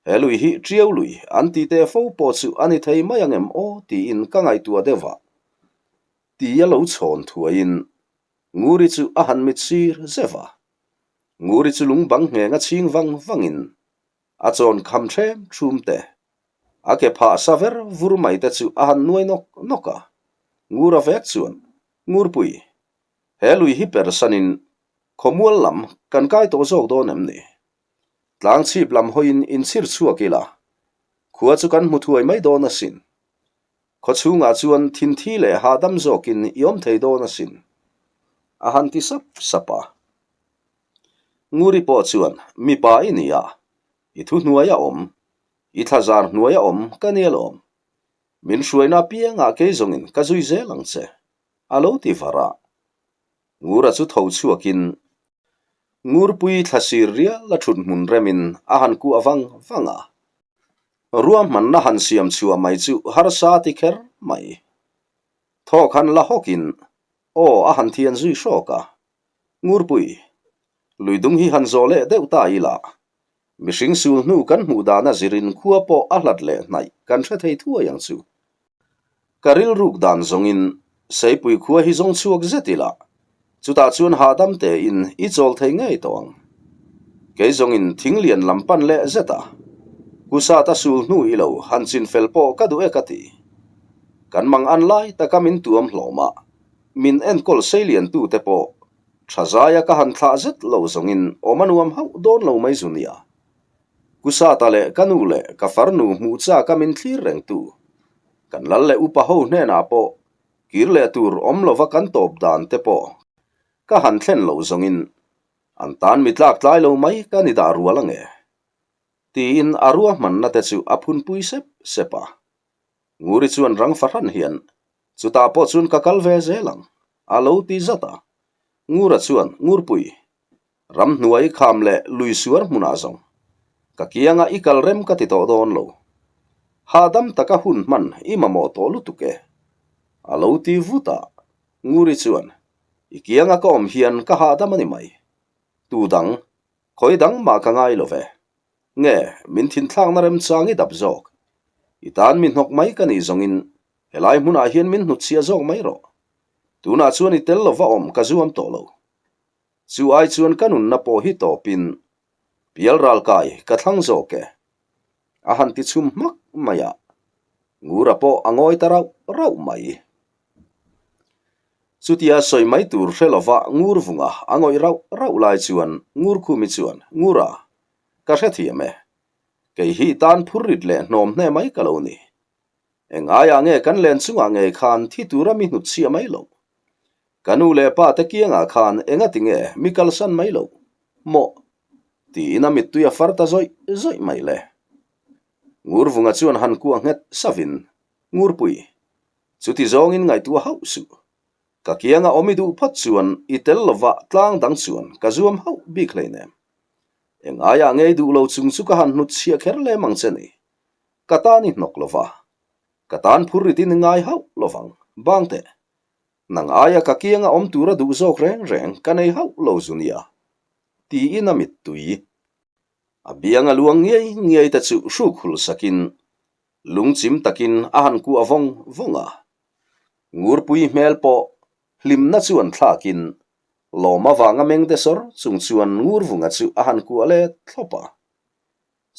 He lui hi Tiau lui an ti teh fo pawh chu a ni thei mai ang em aw tiin ka ngaihtuah deuh a. Ti a lo chhawn thuaiin Nguri chu a han mit sir zeuh a. Nguri chu lung bang ngheng a chhing vang vangin a chawn kham thlem thum te, a ke phah sa ver vur mai te chu a han nuai nawk nawk a. Ngura vek chuan, Ngurpui, he lui hi persanin khawmual lam kan kai tawh zawk dawn em ni? Tlang chhip lam hawiin inchhir chhuak ila, khua chu kan hmu thuai mai dawn asin. Khaw chhungah chuan thinthi leh hahdam zawkin i awm thei dawn asin, a han ti sap sap a. Nguri pawh chuan, Mipa i ni a, i thu hnuaia awm, i thlazar hnuaia awm ka ni alawm. Min hruaina apiangah kei zawngin ka zui zel ang che, a lo ti var a. Ngura chu tho chhuakin Ngurpui thlasir rial a thut hmun remin a han kuah vang vang a. Ruahmanna han siam chhuah mai chu harsa ti kher mai. Thawk han la hawkin aw a han thian zui hrawk a. Ngurpui, lui dung hi han zawh leh deuh ta ila, mihring sul hnu kan hmuh dana zirin khua pawh a hlat leh hnaih kan hre thei thuai ang chu. Ka rilruk dan zawngin Seipui khua hi zawng chhuak zet ila, chutah chuan hahdam tein i chawl thei ngei tawh ang. Kei zawngin thing lian lam pan leh zet a, Kusata sul hnu i lo han chin fel pawh ka duh e ka ti. Kan mang an lai taka min tuam hlawm a, min enkawl seilian tute pawh tha zaia ka han thlah zet lo zawngin awm a nuam hauh dawn lo mai zu nia. Kusata leh ka nu leh ka farnu hmuh chak a min thlir reng tu. Kan lal leh upa ho hnenah pawh kir leh tur awm lova kan tawp dan te pawh ka han thlen loh zawngin an tan mi tlak tlai lo mai ka ni dah rual ange. Tiin a ruahmanna te chu a phunpui sep sep a. Nguri chuan rang fahran hian, Chutah pawh chuan ka kal ve zel ang, a lo ti zat a. Ngura chuan, Ngurpui, ramhnuai kham leh lui suar hmunah zawng, ka kianga i kal rem ka ti tawh dawn lo. Hahdam taka hun hman i mamawh tawh lutuk e, a lo ti vut a. Nguri chuan, I kianga ka awm hian ka hahdam a ni mai. Tu dang, khawi dang mah ka ngai lo ve. Nge, min thinthlakna remchang i dap zawk. I tan mi hnawk mai ka nih zawngin helai hmunah hian min hnutchhiah zawk mai rawh. Tunah chuan i tel lova awm ka zuam tawh lo. Chu ai chuan ka nunna pawh hi tawpin pial ralkai ka thlang zawk e. A han ti chhum hmak mai a, Ngura pawh a ngawi ta rauh rauh mai. Chutia sawi mai tur hre lova Ngur vunga a ngawih rauh rauh lai chuan Ngurkhumi chuan, Ngura, ka hrethiam e. Kei hi tan phur rit leh hnawm hne mai ka lo ni. Eng aiah nge kan len chungah ngei khan thi tura mi hnutchhiah mai lo? Ka nu leh pa te kiangah khan engati nge mi kalsan mai lo? Mawh! Tiin a mittui a far ta zawih zawih mai le. Ngurvunga chuan han kuah nghet savin, Ngurpui, chuti zawngin ngaihtuah hauh suh. Ka kianga awm i duh phawt chuan i tel lova tlang dang chuan ka zuam hauh bik hleinem. Eng aiah ngei duh lo chung chu ka han hnutchhiah kher lem ang che ni. Ka tan i hnawk lova, ka tan phur rit in i ngai hauh lovang. Bangte, nang aia ka kianga awm tura duh zawk reng reng ka nei hauh lo zu nia, tiin a mittui. A bianga luang ngiai ngiai te chu hruk hul sakin lungchim takin a han kuah vawng vawng a. Ngurpui hmel pawh hlimna chuan thlakin lawm avanga meng te sawr chung chuan Ngurvunga chu a han kuah let thlawp a.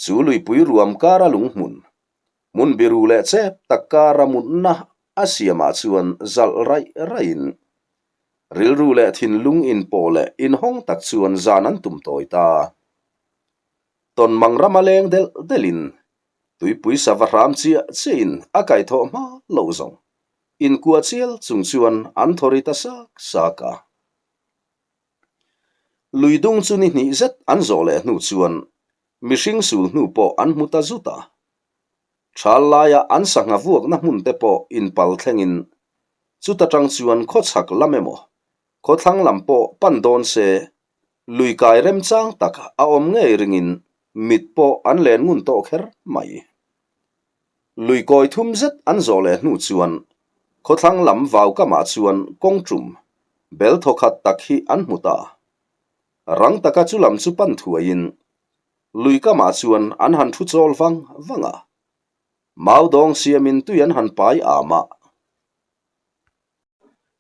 Chu luipui ruam kara lunghmun, hmun biru leh chep tak kara mutna a siamah chuan zalh raih raihin rilru leh thinlung inpawh leh inhawng tak chuan zan an tum tawi ta. Tawnmang rama leng delh delhin tuipui sava hram chiah chiahin a kaihthawh hma loh zawng inkuah chial chung chuan an thaw ri ta sak sak a. Lui dung chu ni hnih zet an zawh leh hnu chuan mihring sul hnu pawh an hmu ta zut a. Thal laia an sangha vuakna hmun te pawh inpal thlengin chuta tang chuan khawchhak lam emaw khawthlang lam pawh pan dawn se lui kai remchang tak a awm ngei ringin mit pawh an len ngun tawh kher mai. Lui kawi thum zet an zawh leh hnu chuan khawthlang lam vau kamah chuan kawng tum bel thawkhat tak hi an hmu ta. Rang taka chu lam chu pan thuaiin lui kamah chuan an han thu chawl vang vang a. Mau dawng siamin tui an han pai am a.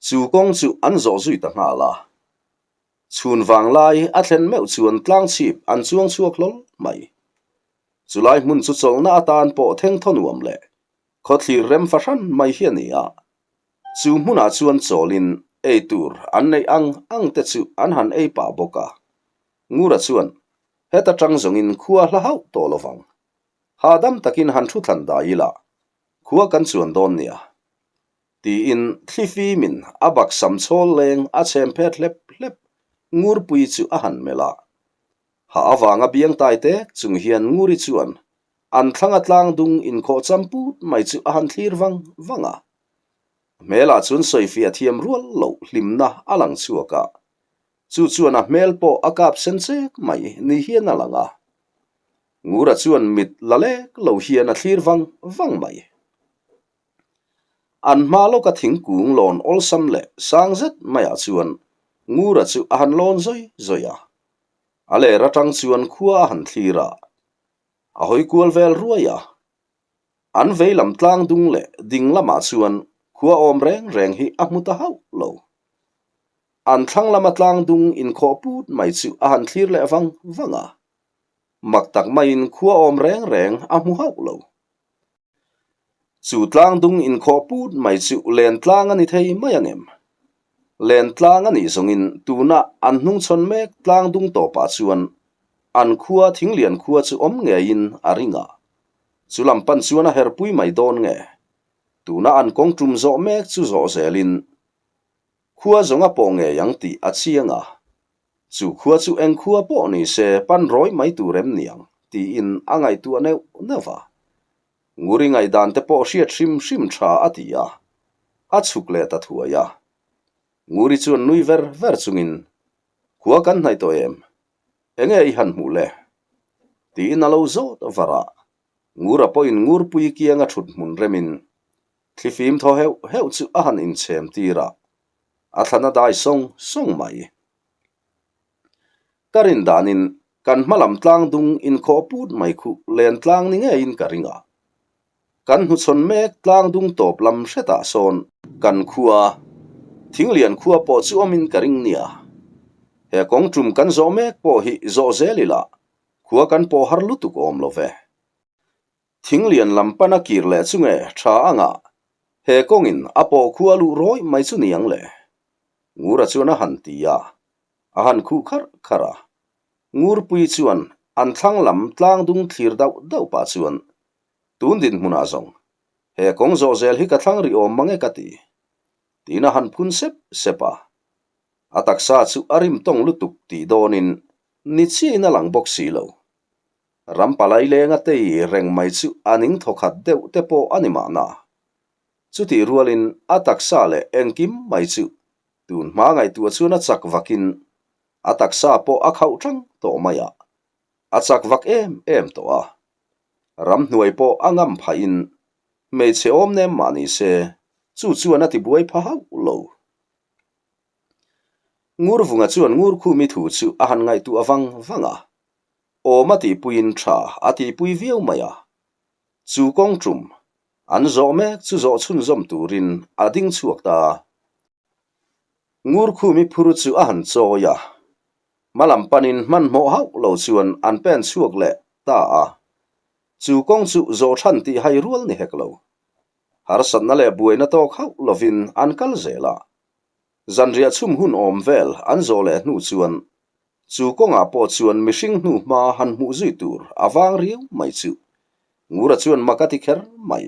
Chu kawng chu an zawh zui ta nghal a. Chhun vang lai a thlen meuh chuan tlang chhip an chuang chhuak hlawl mai. Chulai hmun chu chawlhna atan pawh theng thaw nuam leh khawthlir rem fahran mai hi a ni a. Chu hmunah chuan chawlin ei tur an neih ang ang te chu an han ei pah bawk a. Ngura chuan, Heta tang zawngin khua hla hauh tawh lovang. Hahdam takin han thu thlan dai ila, khua kan chuan dawn nia. Tiin thlifimin a baksam chhawl leng a chhem phet hlep hlep Ngurpui chu a han melh a. Ha avanga biang tai tek chung hian Nguri chuan an thlanga tlang dung inkhawh cham put mai chu a han thlir vang vang a. Hmelah chuan sawifiah thiam rual loh hlimna a lang chhuak a. Chu chuan a hmel pawh a kap sen chek mai ni hian a lang a. Ngura chuan mit la lek lo hian a thlir vang vang mai. An hma lawka thingkung lawn awlsam leh sang zet maiah chuan Ngura chu a han lawn zawi zawi a. A ler atang chuan khua a han thlir a, a hawi kual vel ruai a. An vei lam tlang dung leh ding lamah chuan khua awm reng reng hi a hmu ta hauh lo. An thlang lama tlang dung inkhawh put mai chu a han thlir leh vang vang a. Mak tak maiin khua awm reng reng a hmu hauh lo. Chu tlang dung inkhawh put mai chu len tlang a ni thei mai ang em? Len tlang a nih zawngin tuna an hnungchhawn mek tlang dung tawpah chuan an khua thinglian khua chu awm ngeiin a ring a. Chu lam pan chuan a herpui mai dawn nge? Tuna an kawng tum zawh mek chu zawh zelin khua zawng a pawh ngei ang tih a chiang a. Chu khua chu eng khua pawh ni se pan rawi mai tur em niang tiin a ngaihtuah neuh neuh a. Nguri ngaihdan te pawh hriat hrim hrim tha a ti a, a chhuk leh ta thuai a. Nguri chuan nui ver ver chungin, Khua kan hnaih tawh em? Enge i han hmuh le? Tiin a lo zawt var a. Ngura pawhin Ngurpui kianga thut hmun remin thlifim thaw heuh heuh chu a han inchhem tir a, a thlan a dai sawng sawng mai. Ka rin danin kan hma lam tlang dung inkhawh put mai khu len tlang ni ngeiin ka ring a. Kan hnuchhawn mek tlang dung tawp lam hretah sawn kan khua, Thinglian khua pawh chu awmin ka ring nia. He kawng tum kan zawh mek pawh hi zawh zel ila khua kan pawh har lutuk awm lo ve. Thinglian lam pana kir leh chu nge tha anga he kawngin a pawh khua luh rawih mai chu ni ang le? Ngura chuan a han ti a, a han khuh kharh kharh a. Ngurpui chuan an thlang lam tlang dung thlir dauh dauh pah chuan, Tun dinhmunah zawng, he kawng zawh zel hi ka thlang rih awm mang e ka ti. Tiin a han phun sep sep a. A taksa chu a rim tawng lutuk tih dawnin ni chiahin a lang bawk si lo. Ram palai lenga tei reng mai chu a ning thawkhat deuh te pawh a ni mahna. Chutih rualin a taksa leh engkim mai chu tun hma ngaihtuah chuan a chak vakin a taksa pawh a khauh tang tawh mai a, a chak vak em em tawh a. Ramhnuai pawh a ngam phahin hmeichhe awm nem mah ni se chu chuan a tibuai pha hauh lo. Ngurvunga chuan Ngurkhumi thu chu a han ngaihtuah vang vang a, awm a tihpuiin tha a tihpui viau mai a. Chu kawng tum an zawh mek chu zawh chhunzawm turin a ding chhuak ta. Ngurkhumi phur chu a han chawi a, hma lam panin hmanhmawh hauh lo chuan an pen chhuak leh ta a. Chu kawng chu zawh than tih hai rual ni hek lo. Harsatna leh buaina tawk hauh lovin an kal zel a. Zanriah chhum hun awm vel an zawh leh hnu chuan. Chu kawngah pawh chuan mihring hnu hma han hmuh zui tur a vang riau mai chu Ngura chuan mak a ti kher mai.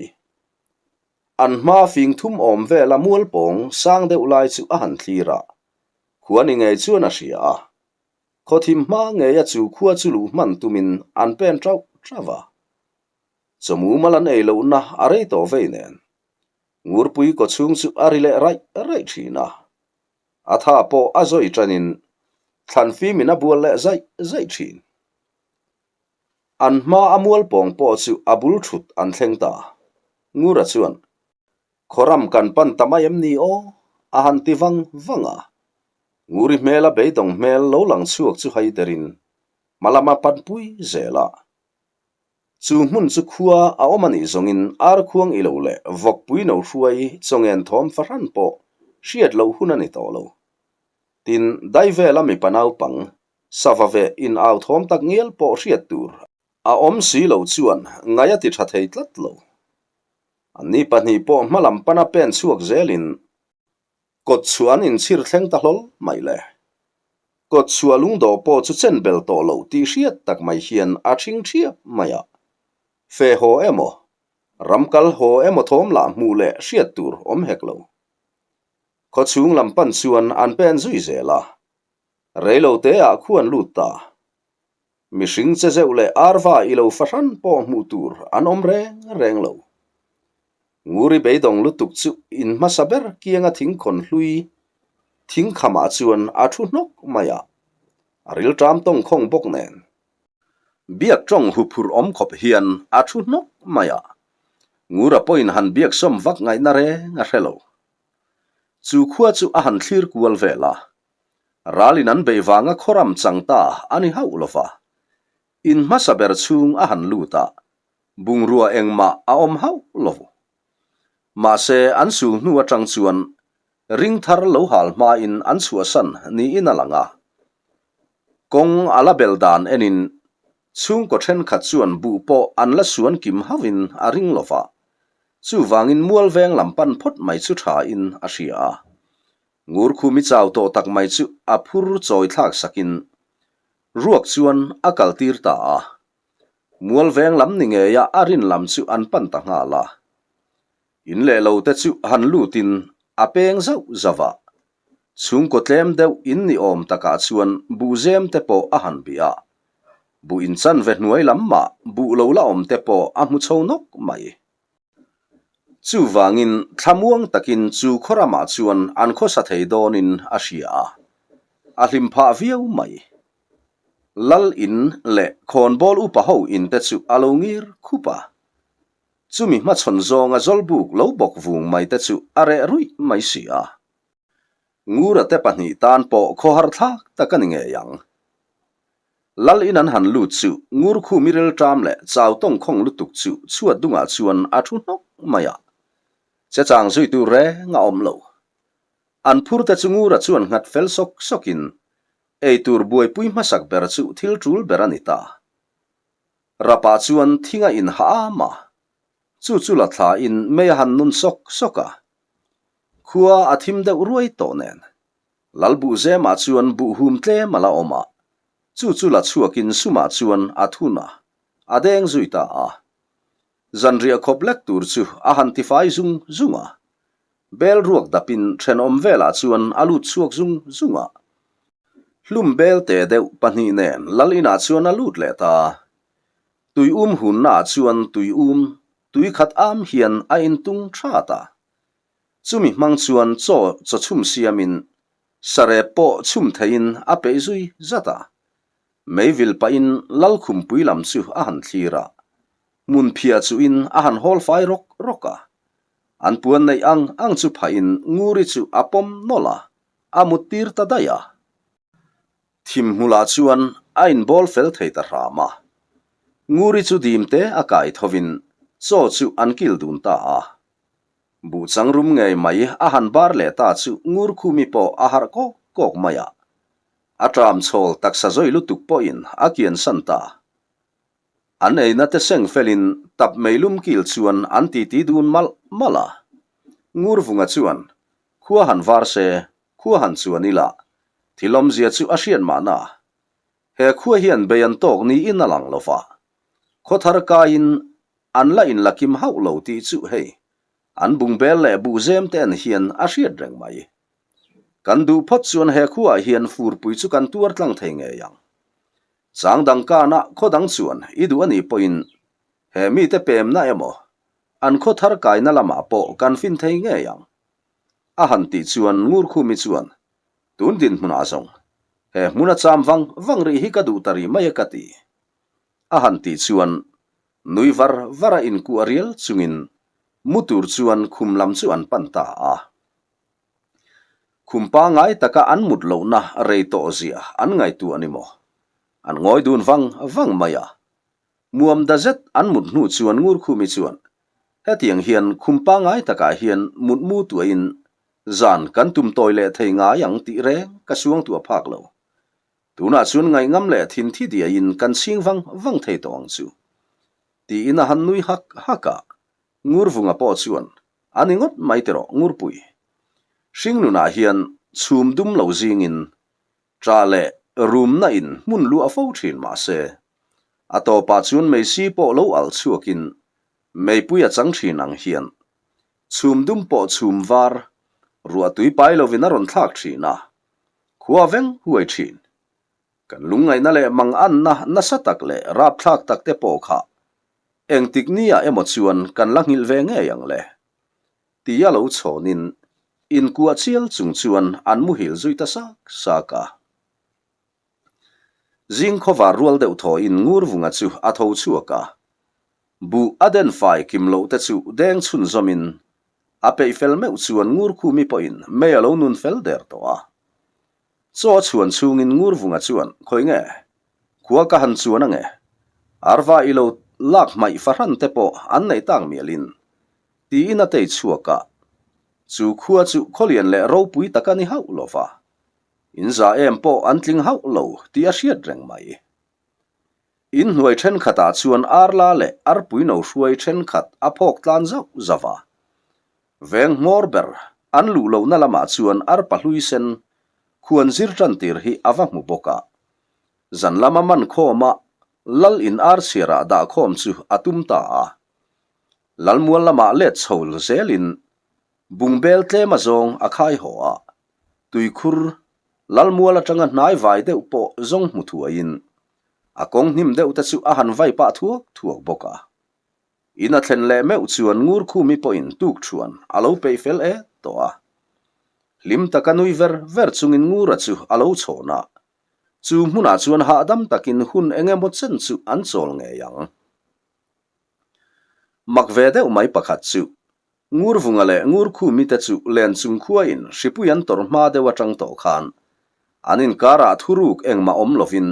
An hma fing thum awm vela mual pawng sang deuh lai chu a han thlir a, khua ni ngei chuan a hria a. Khawthim hma ngeia chu khua chu luh hman tumin an pen tauh tauh a. Chawmu mal an ei lohna a rei tawh vei nen. Ngurpui kawchhung chu a ri leh raih raih thin a. A tha pawh a zawi tanin thlan fimin a bual leh zaih zaih thin. An hma a mual pawng pawh chu a bul thut an thleng ta. Ngura chuan, Khawram kan pan ta mai em ni aw? a han ti vang vang a. Nguri hmela beidawng hmel lo lang chhuak chu hai derin hma lama panpui zel a. Chu hmun chu khua a awm a nih zawngin arkhuang i lo leh vawkpui no hruai chawngen thawm fahran pawh hriat loh hun a ni tawh lo. Tin, dai vela mipa naupang sava ve in au thawm tak ngial pawh hriat tur a awm si lo chuan ngaih a ti tha thei tlat lo. Anni pahnih pawh hmalam pana pen chhuak zelin Kawt chhuah an inchhir thleng ta hlawl mai le. Kawt chhuah lungdawh pawh chu chen bel tawh loh tih hriat tak mai hian a ṭhing ṭhiap mai a. Fe haw emaw, ram kal haw emaw thawm lah hmuh leh hriat tur awm hek lo. Khaw chhung lam pan chuan an pen zui zel a. Reilo te ah khu an lut ta. Mihring che zeuh leh arva i lo fahran pawh hmuh tur an awm reng reng lo. Nguri beidawng lutuk chu in hmasa ber kianga thingkhawn hlui thingkhamah chuan a thu hnawk mai a, a rilṭam tawngkhawng bawk nen. Biak tawng huphurh awm khawp hian a thu hnawk mai a, Ngura pawhin han biak sawm vak ngaihna reng a hre lo. Chu khua chu a han thlir kual vel a, Ralin an beih vanga khawram chang ta a ni hauh lo va. In hmasa ber chhung a han lut a, bungrua engmah a awm hauh lo. Mahse, an sul hnu atang chuan ring thar lo hal hmain an chhuahsan niin a lang a. Kawng a la bel dan enin chhungkaw thenkhat chuan buh pawh an la suan kim hauhin a ring lo va. Chuvangin mual veng lam pan phawt mai chu thain a hria a. Ngurkhumi chau tawh tak mai chu a phur chawi thlak sakin ruak chuan a kal tir ta a. Mual veng lam ni ngeia a rin lam chu an pan ta nghal a. In leh lo te chu han lutin a peng zauh zauh a. Chhungkaw tlem deuh in ni awm takah chuan buhzem te pawh a han bih a. Buh inchan ve hnuai lam mah buh lo la awm te pawh a hmu chho nawk mai. Chuvangin thlamuang takin chu khaw ramah chuan an khawsa thei dawnin a hria a, a hlim phah viau mai. Lal in leh khawnbawl upa ho in te chu a lo ngir khup a, chumi hmachhawn zawnga zawlbuk lo bawk vung mai te chu a reh ruih mai si a. Ngura te pahnih tan pawh khawhar thlak tak a ni ngei ang. Lal in an han lut chu Ngurkhum i rilṭam leh chau tawngkhawng lutuk chu chhuat dungah chuan a thu hnawk mai a. Che chang zui tur reng a awm lo. An phur te chu Ngura chuan nghat fel sawk sawkin ei tur buaipui hmasak ber chu thil ṭul ber a ni ta. Rapah chuan thing a inhah am a, chu chu la thlain mei a han nun sawk sawk a. Khua a thim deuh ruai tawh nen Lalbuhzemah chuan buhhum tlem a la awm a, chu chu la chhuakin sumah chuan a thun a, a deng zui ta a. Zanriah khawp lek tur chu a han tifai zung zung a. Bel ruak dapin thenawm velah chuan a lut chhuak zung zung a. Hlum bel te deuh pahnih nen lal inah chuan a lut leh ta. Tui um hunnaah chuan tui um tui khat am hian a intung that a. Chumi hmang chuan chaw chaw chhum siamin sarep pawh chhum theihin a peih zui zat a. Meivil pahin Lalkhumpui lam chu a han thlir a, hmun phiah chuhin a han hawl fai rawk rawk a. An puan neih ang ang chu phahin Nguri chu a pawm nawlh a, a mut tir ta daih a. Thim hmulah chuan a inbawl fel thei ta hram a. Nguri chu dim te a kai thovin chaw chu an kil dun ta a. Buh chang rum ngei mai a han bar leh ta chu Ngurkhumi pawh a harh kawk kawk mai a. A ṭam chhawl taksa zawi lutuk pawhin a kian san ta. An eina te seng felin tap meilum kil chuan an titi dun malh malh a. Ngurvunga chuan, Khua han var se, khua han chuan ila, thil awmzia chu a hriat mahna. He khua hian bei an tawk niin a lang lo va, khaw thar kaiin an la inla kim hauh lo tih chu hei an bungbel leh buhzem te en hian a hriat reng mai. Kan duh phawt chuan he khuaah hian furpui chu kan tuar tlang thei ngei ang. Chang dang kana khaw dang chuan i duh a nih pawhin he mite pemna emaw an khaw thar kaina lamah pawh kan fin thei ngei ang. A han tih chuan Ngurkhumi chuan, Tun dinhmunah zawng, he hmuna cham vang vang rih hi ka duh ta rih mai e ka ti. A han tih chuan nui var var a inkuah rial chungin mu tur chuan khum lam chu an pan ta a. Khum pangngai taka an mut lohna rei tawh zia an ngaihtuah ni maw? An ngawi dun vang vang mai a. Muam da zet an mut hnu chuan Ngurkhumi chuan, Hetiang hian khum pangngai takah hian mut mu tuahin zan kan tum tawi leh thei ngai ang tih reng ka suangtuah phak lo. Tunah chuan ngaihngam leh thinthi diaiin kan chhing vang vang thei tawh ang chu. Tiin a han nui hak hak a, Ngurvunga pawh chuan, A ni ngawt mai tiraw Ngurpui. Hringnunah hian chhum dum lo zingin ṭah leh rumna in hmun luah fo ṭhin mah se, a tawpah chuan meisi pawh lo alh chhuakin meipui a chang ṭhin ang hian chhum dum pawh chhum var ruahtui pai lovin a rawn thlak ṭhin a, khua veng huai ṭhin. Kan lungngaihna leh manganna nasa tak leh rapthlak tak te pawh kha engtik nia emaw chuan kan la nghilh ve ngei ang le? Tia lo chhawnin inkuah chial chung chuan an muhil zui ta sak sak a. Zing khawvar rual deuh thawhin Ngurvunga chu a tho chhuak a. Buh a den fai kim loh te chu deng chhunzawmin a peih fel meuh chuan Ngurkhumi pawhin mei a lo nun fel der tawh a. Chaw a chhuan chhungin Ngurvunga chuan, Khawi nge? Khua ka han chuan ange? Arva i lo lak hmaih fahran te pawh an neih tak mialin, tiin a tei chhuak a. Chu khua chu khawlian leh ropui tak a ni hauh lo va, in za em pawh an tling hauh lo tih a hriat reng mai. In hnuai thenkhatah chuan arla leh arpui no hruai thenkhat a phawk tlan zauh zauh a. Veng hmawr ber an luh lohna lamah chuan arpa hlui sen khuan zir tan tir hi a va hmu bawk a. Zan lama man khawma lal in ar chhiarah dah khawm chu a tum ta a. Lalmual lamah let chho zelin bungbel tlem azawng a khai haw a, tuikhur Lalmual atanga hnai vai deuh pawh zawng hmu thuaiin a kawng hnim deuh te chu a han vai pah thuak thuak bawk a. In a thlen leh meuh chuan Ngurkhumi pawhin tuk thuan a lo peih fel et tawh a. Hlim taka nui ver ver chungin Ngura chu a lo chhawn a, chu hmunah chuan hahdam takin hun eng emaw chen chu an chawl ngei ang. Mak ve deuh mai pakhat chu Ngurvunga leh Ngurkhumi te chu len chung khuain hripui an tawrh hma deuh atang tawh khan an inkarah thuruk engmah awm lovin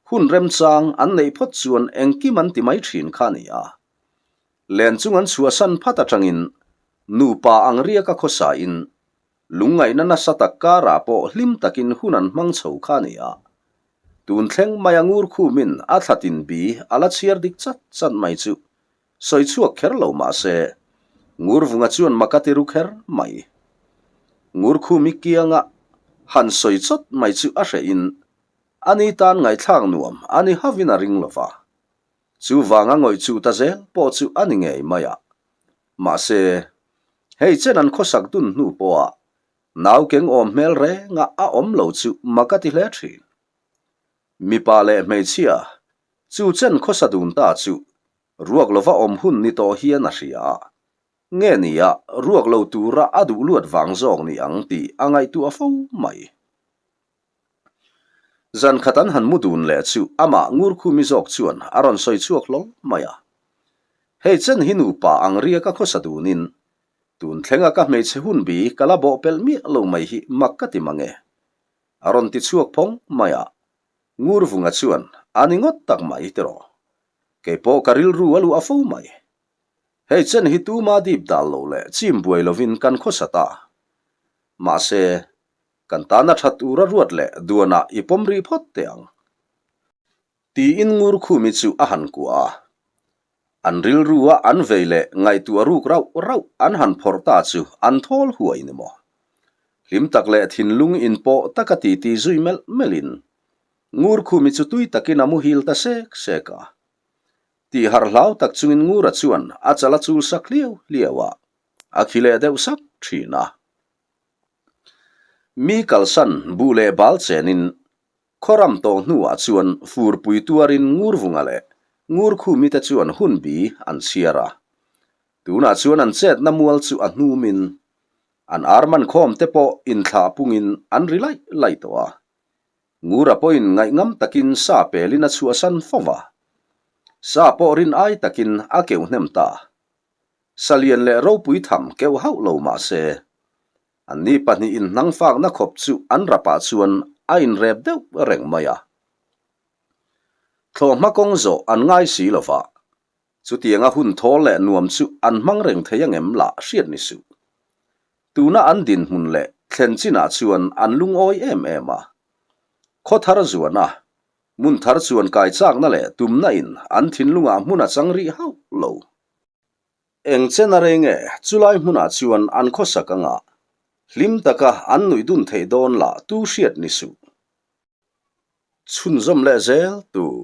hun remchang an neih phawt chuan engkim an ti mai thin kha a ni a. Len chung an chhuahsan phat atangin nupa ang riaka khawsain lungngaihna nasa tak karah pawh hlim takin hun an hmang chho kha a ni a. Tun thleng maia Ngurkhumin a thlatin bi a la chhiar dik chat chat mai chu Sawi chhuak kher lo mah se, Ngurvunga chuan mak a ti ru kher mai. Ngurkhumi kianga han sawi chawt mai chu a hrehin ani tan ngaihthlak nuam a ni hauhin a ring lo va. Chuvanga ngawih chuh ta zel pawh chu a ni ngei mai a. Mahse, hei chen an khawsak dun hnu pawha naukeng awm hmel renga a awm lo chu mak a ti hle thin. Mipa leh hmeichhia Chu chen khawsa dun ta chu ruak lova awm hun ni tawh hian a hria a, nge nia ruak lo tura a duh luat vang zawk ni ang tih a ngaihtuah fo mai. Zan khat an han mu dun leh chu amah Ngurkhumi zawk chuan a rawn sawi chhuak hlawl mai a. Hei chen hi nupa ang riaka khawsa dunin tun thlenga ka hmeichhe hun bi ka la bawh pelh miah lo mai hi mak ka ti mang e. A rawn ti chhuak phawng mai a, Ngurvunga chuan a ni ngawt tak mai tiraw. Kei pawh ka rilru a luh a fo mai. Hei chen hi tuma dip dal lo leh chim buai lovin kan khawsa ta. Mahse, kan tana tha tura ruat leh duanah i pawm rih phawt teh ang. Tiin Ngurkhumi chu a han kuah a. An rilrua an vei leh ngaihtuah ruk rauh rauh an han phawrh ta chu an thawl huai ni maw? Hlim tak leh thinlung inpawh taka titi zui melh melhin. Ngurkhumi chu tui takin a muhil ta sek sek a. Tih harh hlau tak chungin Ngura chuan a chal a chul sak hliau hliau a, a khi leh deuh sak thin a. Mi kalsan buh leh bal chenin Khawram tawh hnuah chuan furpui tuarin Ngurvunga leh Ngurkhumi te chuan hunbi an chhiar a. Tunah chuan an chetna mual chu a hnumin an ar man khawm te pawh inthlah pungin an ri laih laih tawh a. Ngura pawhin ngaihngam takin sa pelin a chhuahsan fo va. Sa pawh rin ai takin a keuh hnem ta. Sa lian leh ropui tham keuh hauh lo mah se, anni pahnihin hnangfakna khawp chu an rapah chuan a inrep deuh reng mai a. Thlawhhma kawng zawh an ngai si lo va, chutianga hun thawl leh nuam chu an hmang reng thei angem lah hriat ni suh. Tuna an dinhmun leh thlen chinah chuan an lungawi em em a. Khawthar zuana hmun thar chuan kai chakna leh tumna in an thinlungah hmun a chang rih hauh lo. Eng chen a rei nge chulai hmunah chuan an khawsak anga hlim taka an nuih dun theih dawn lah tu hriat ni suh. Chhunzawm leh zel tur.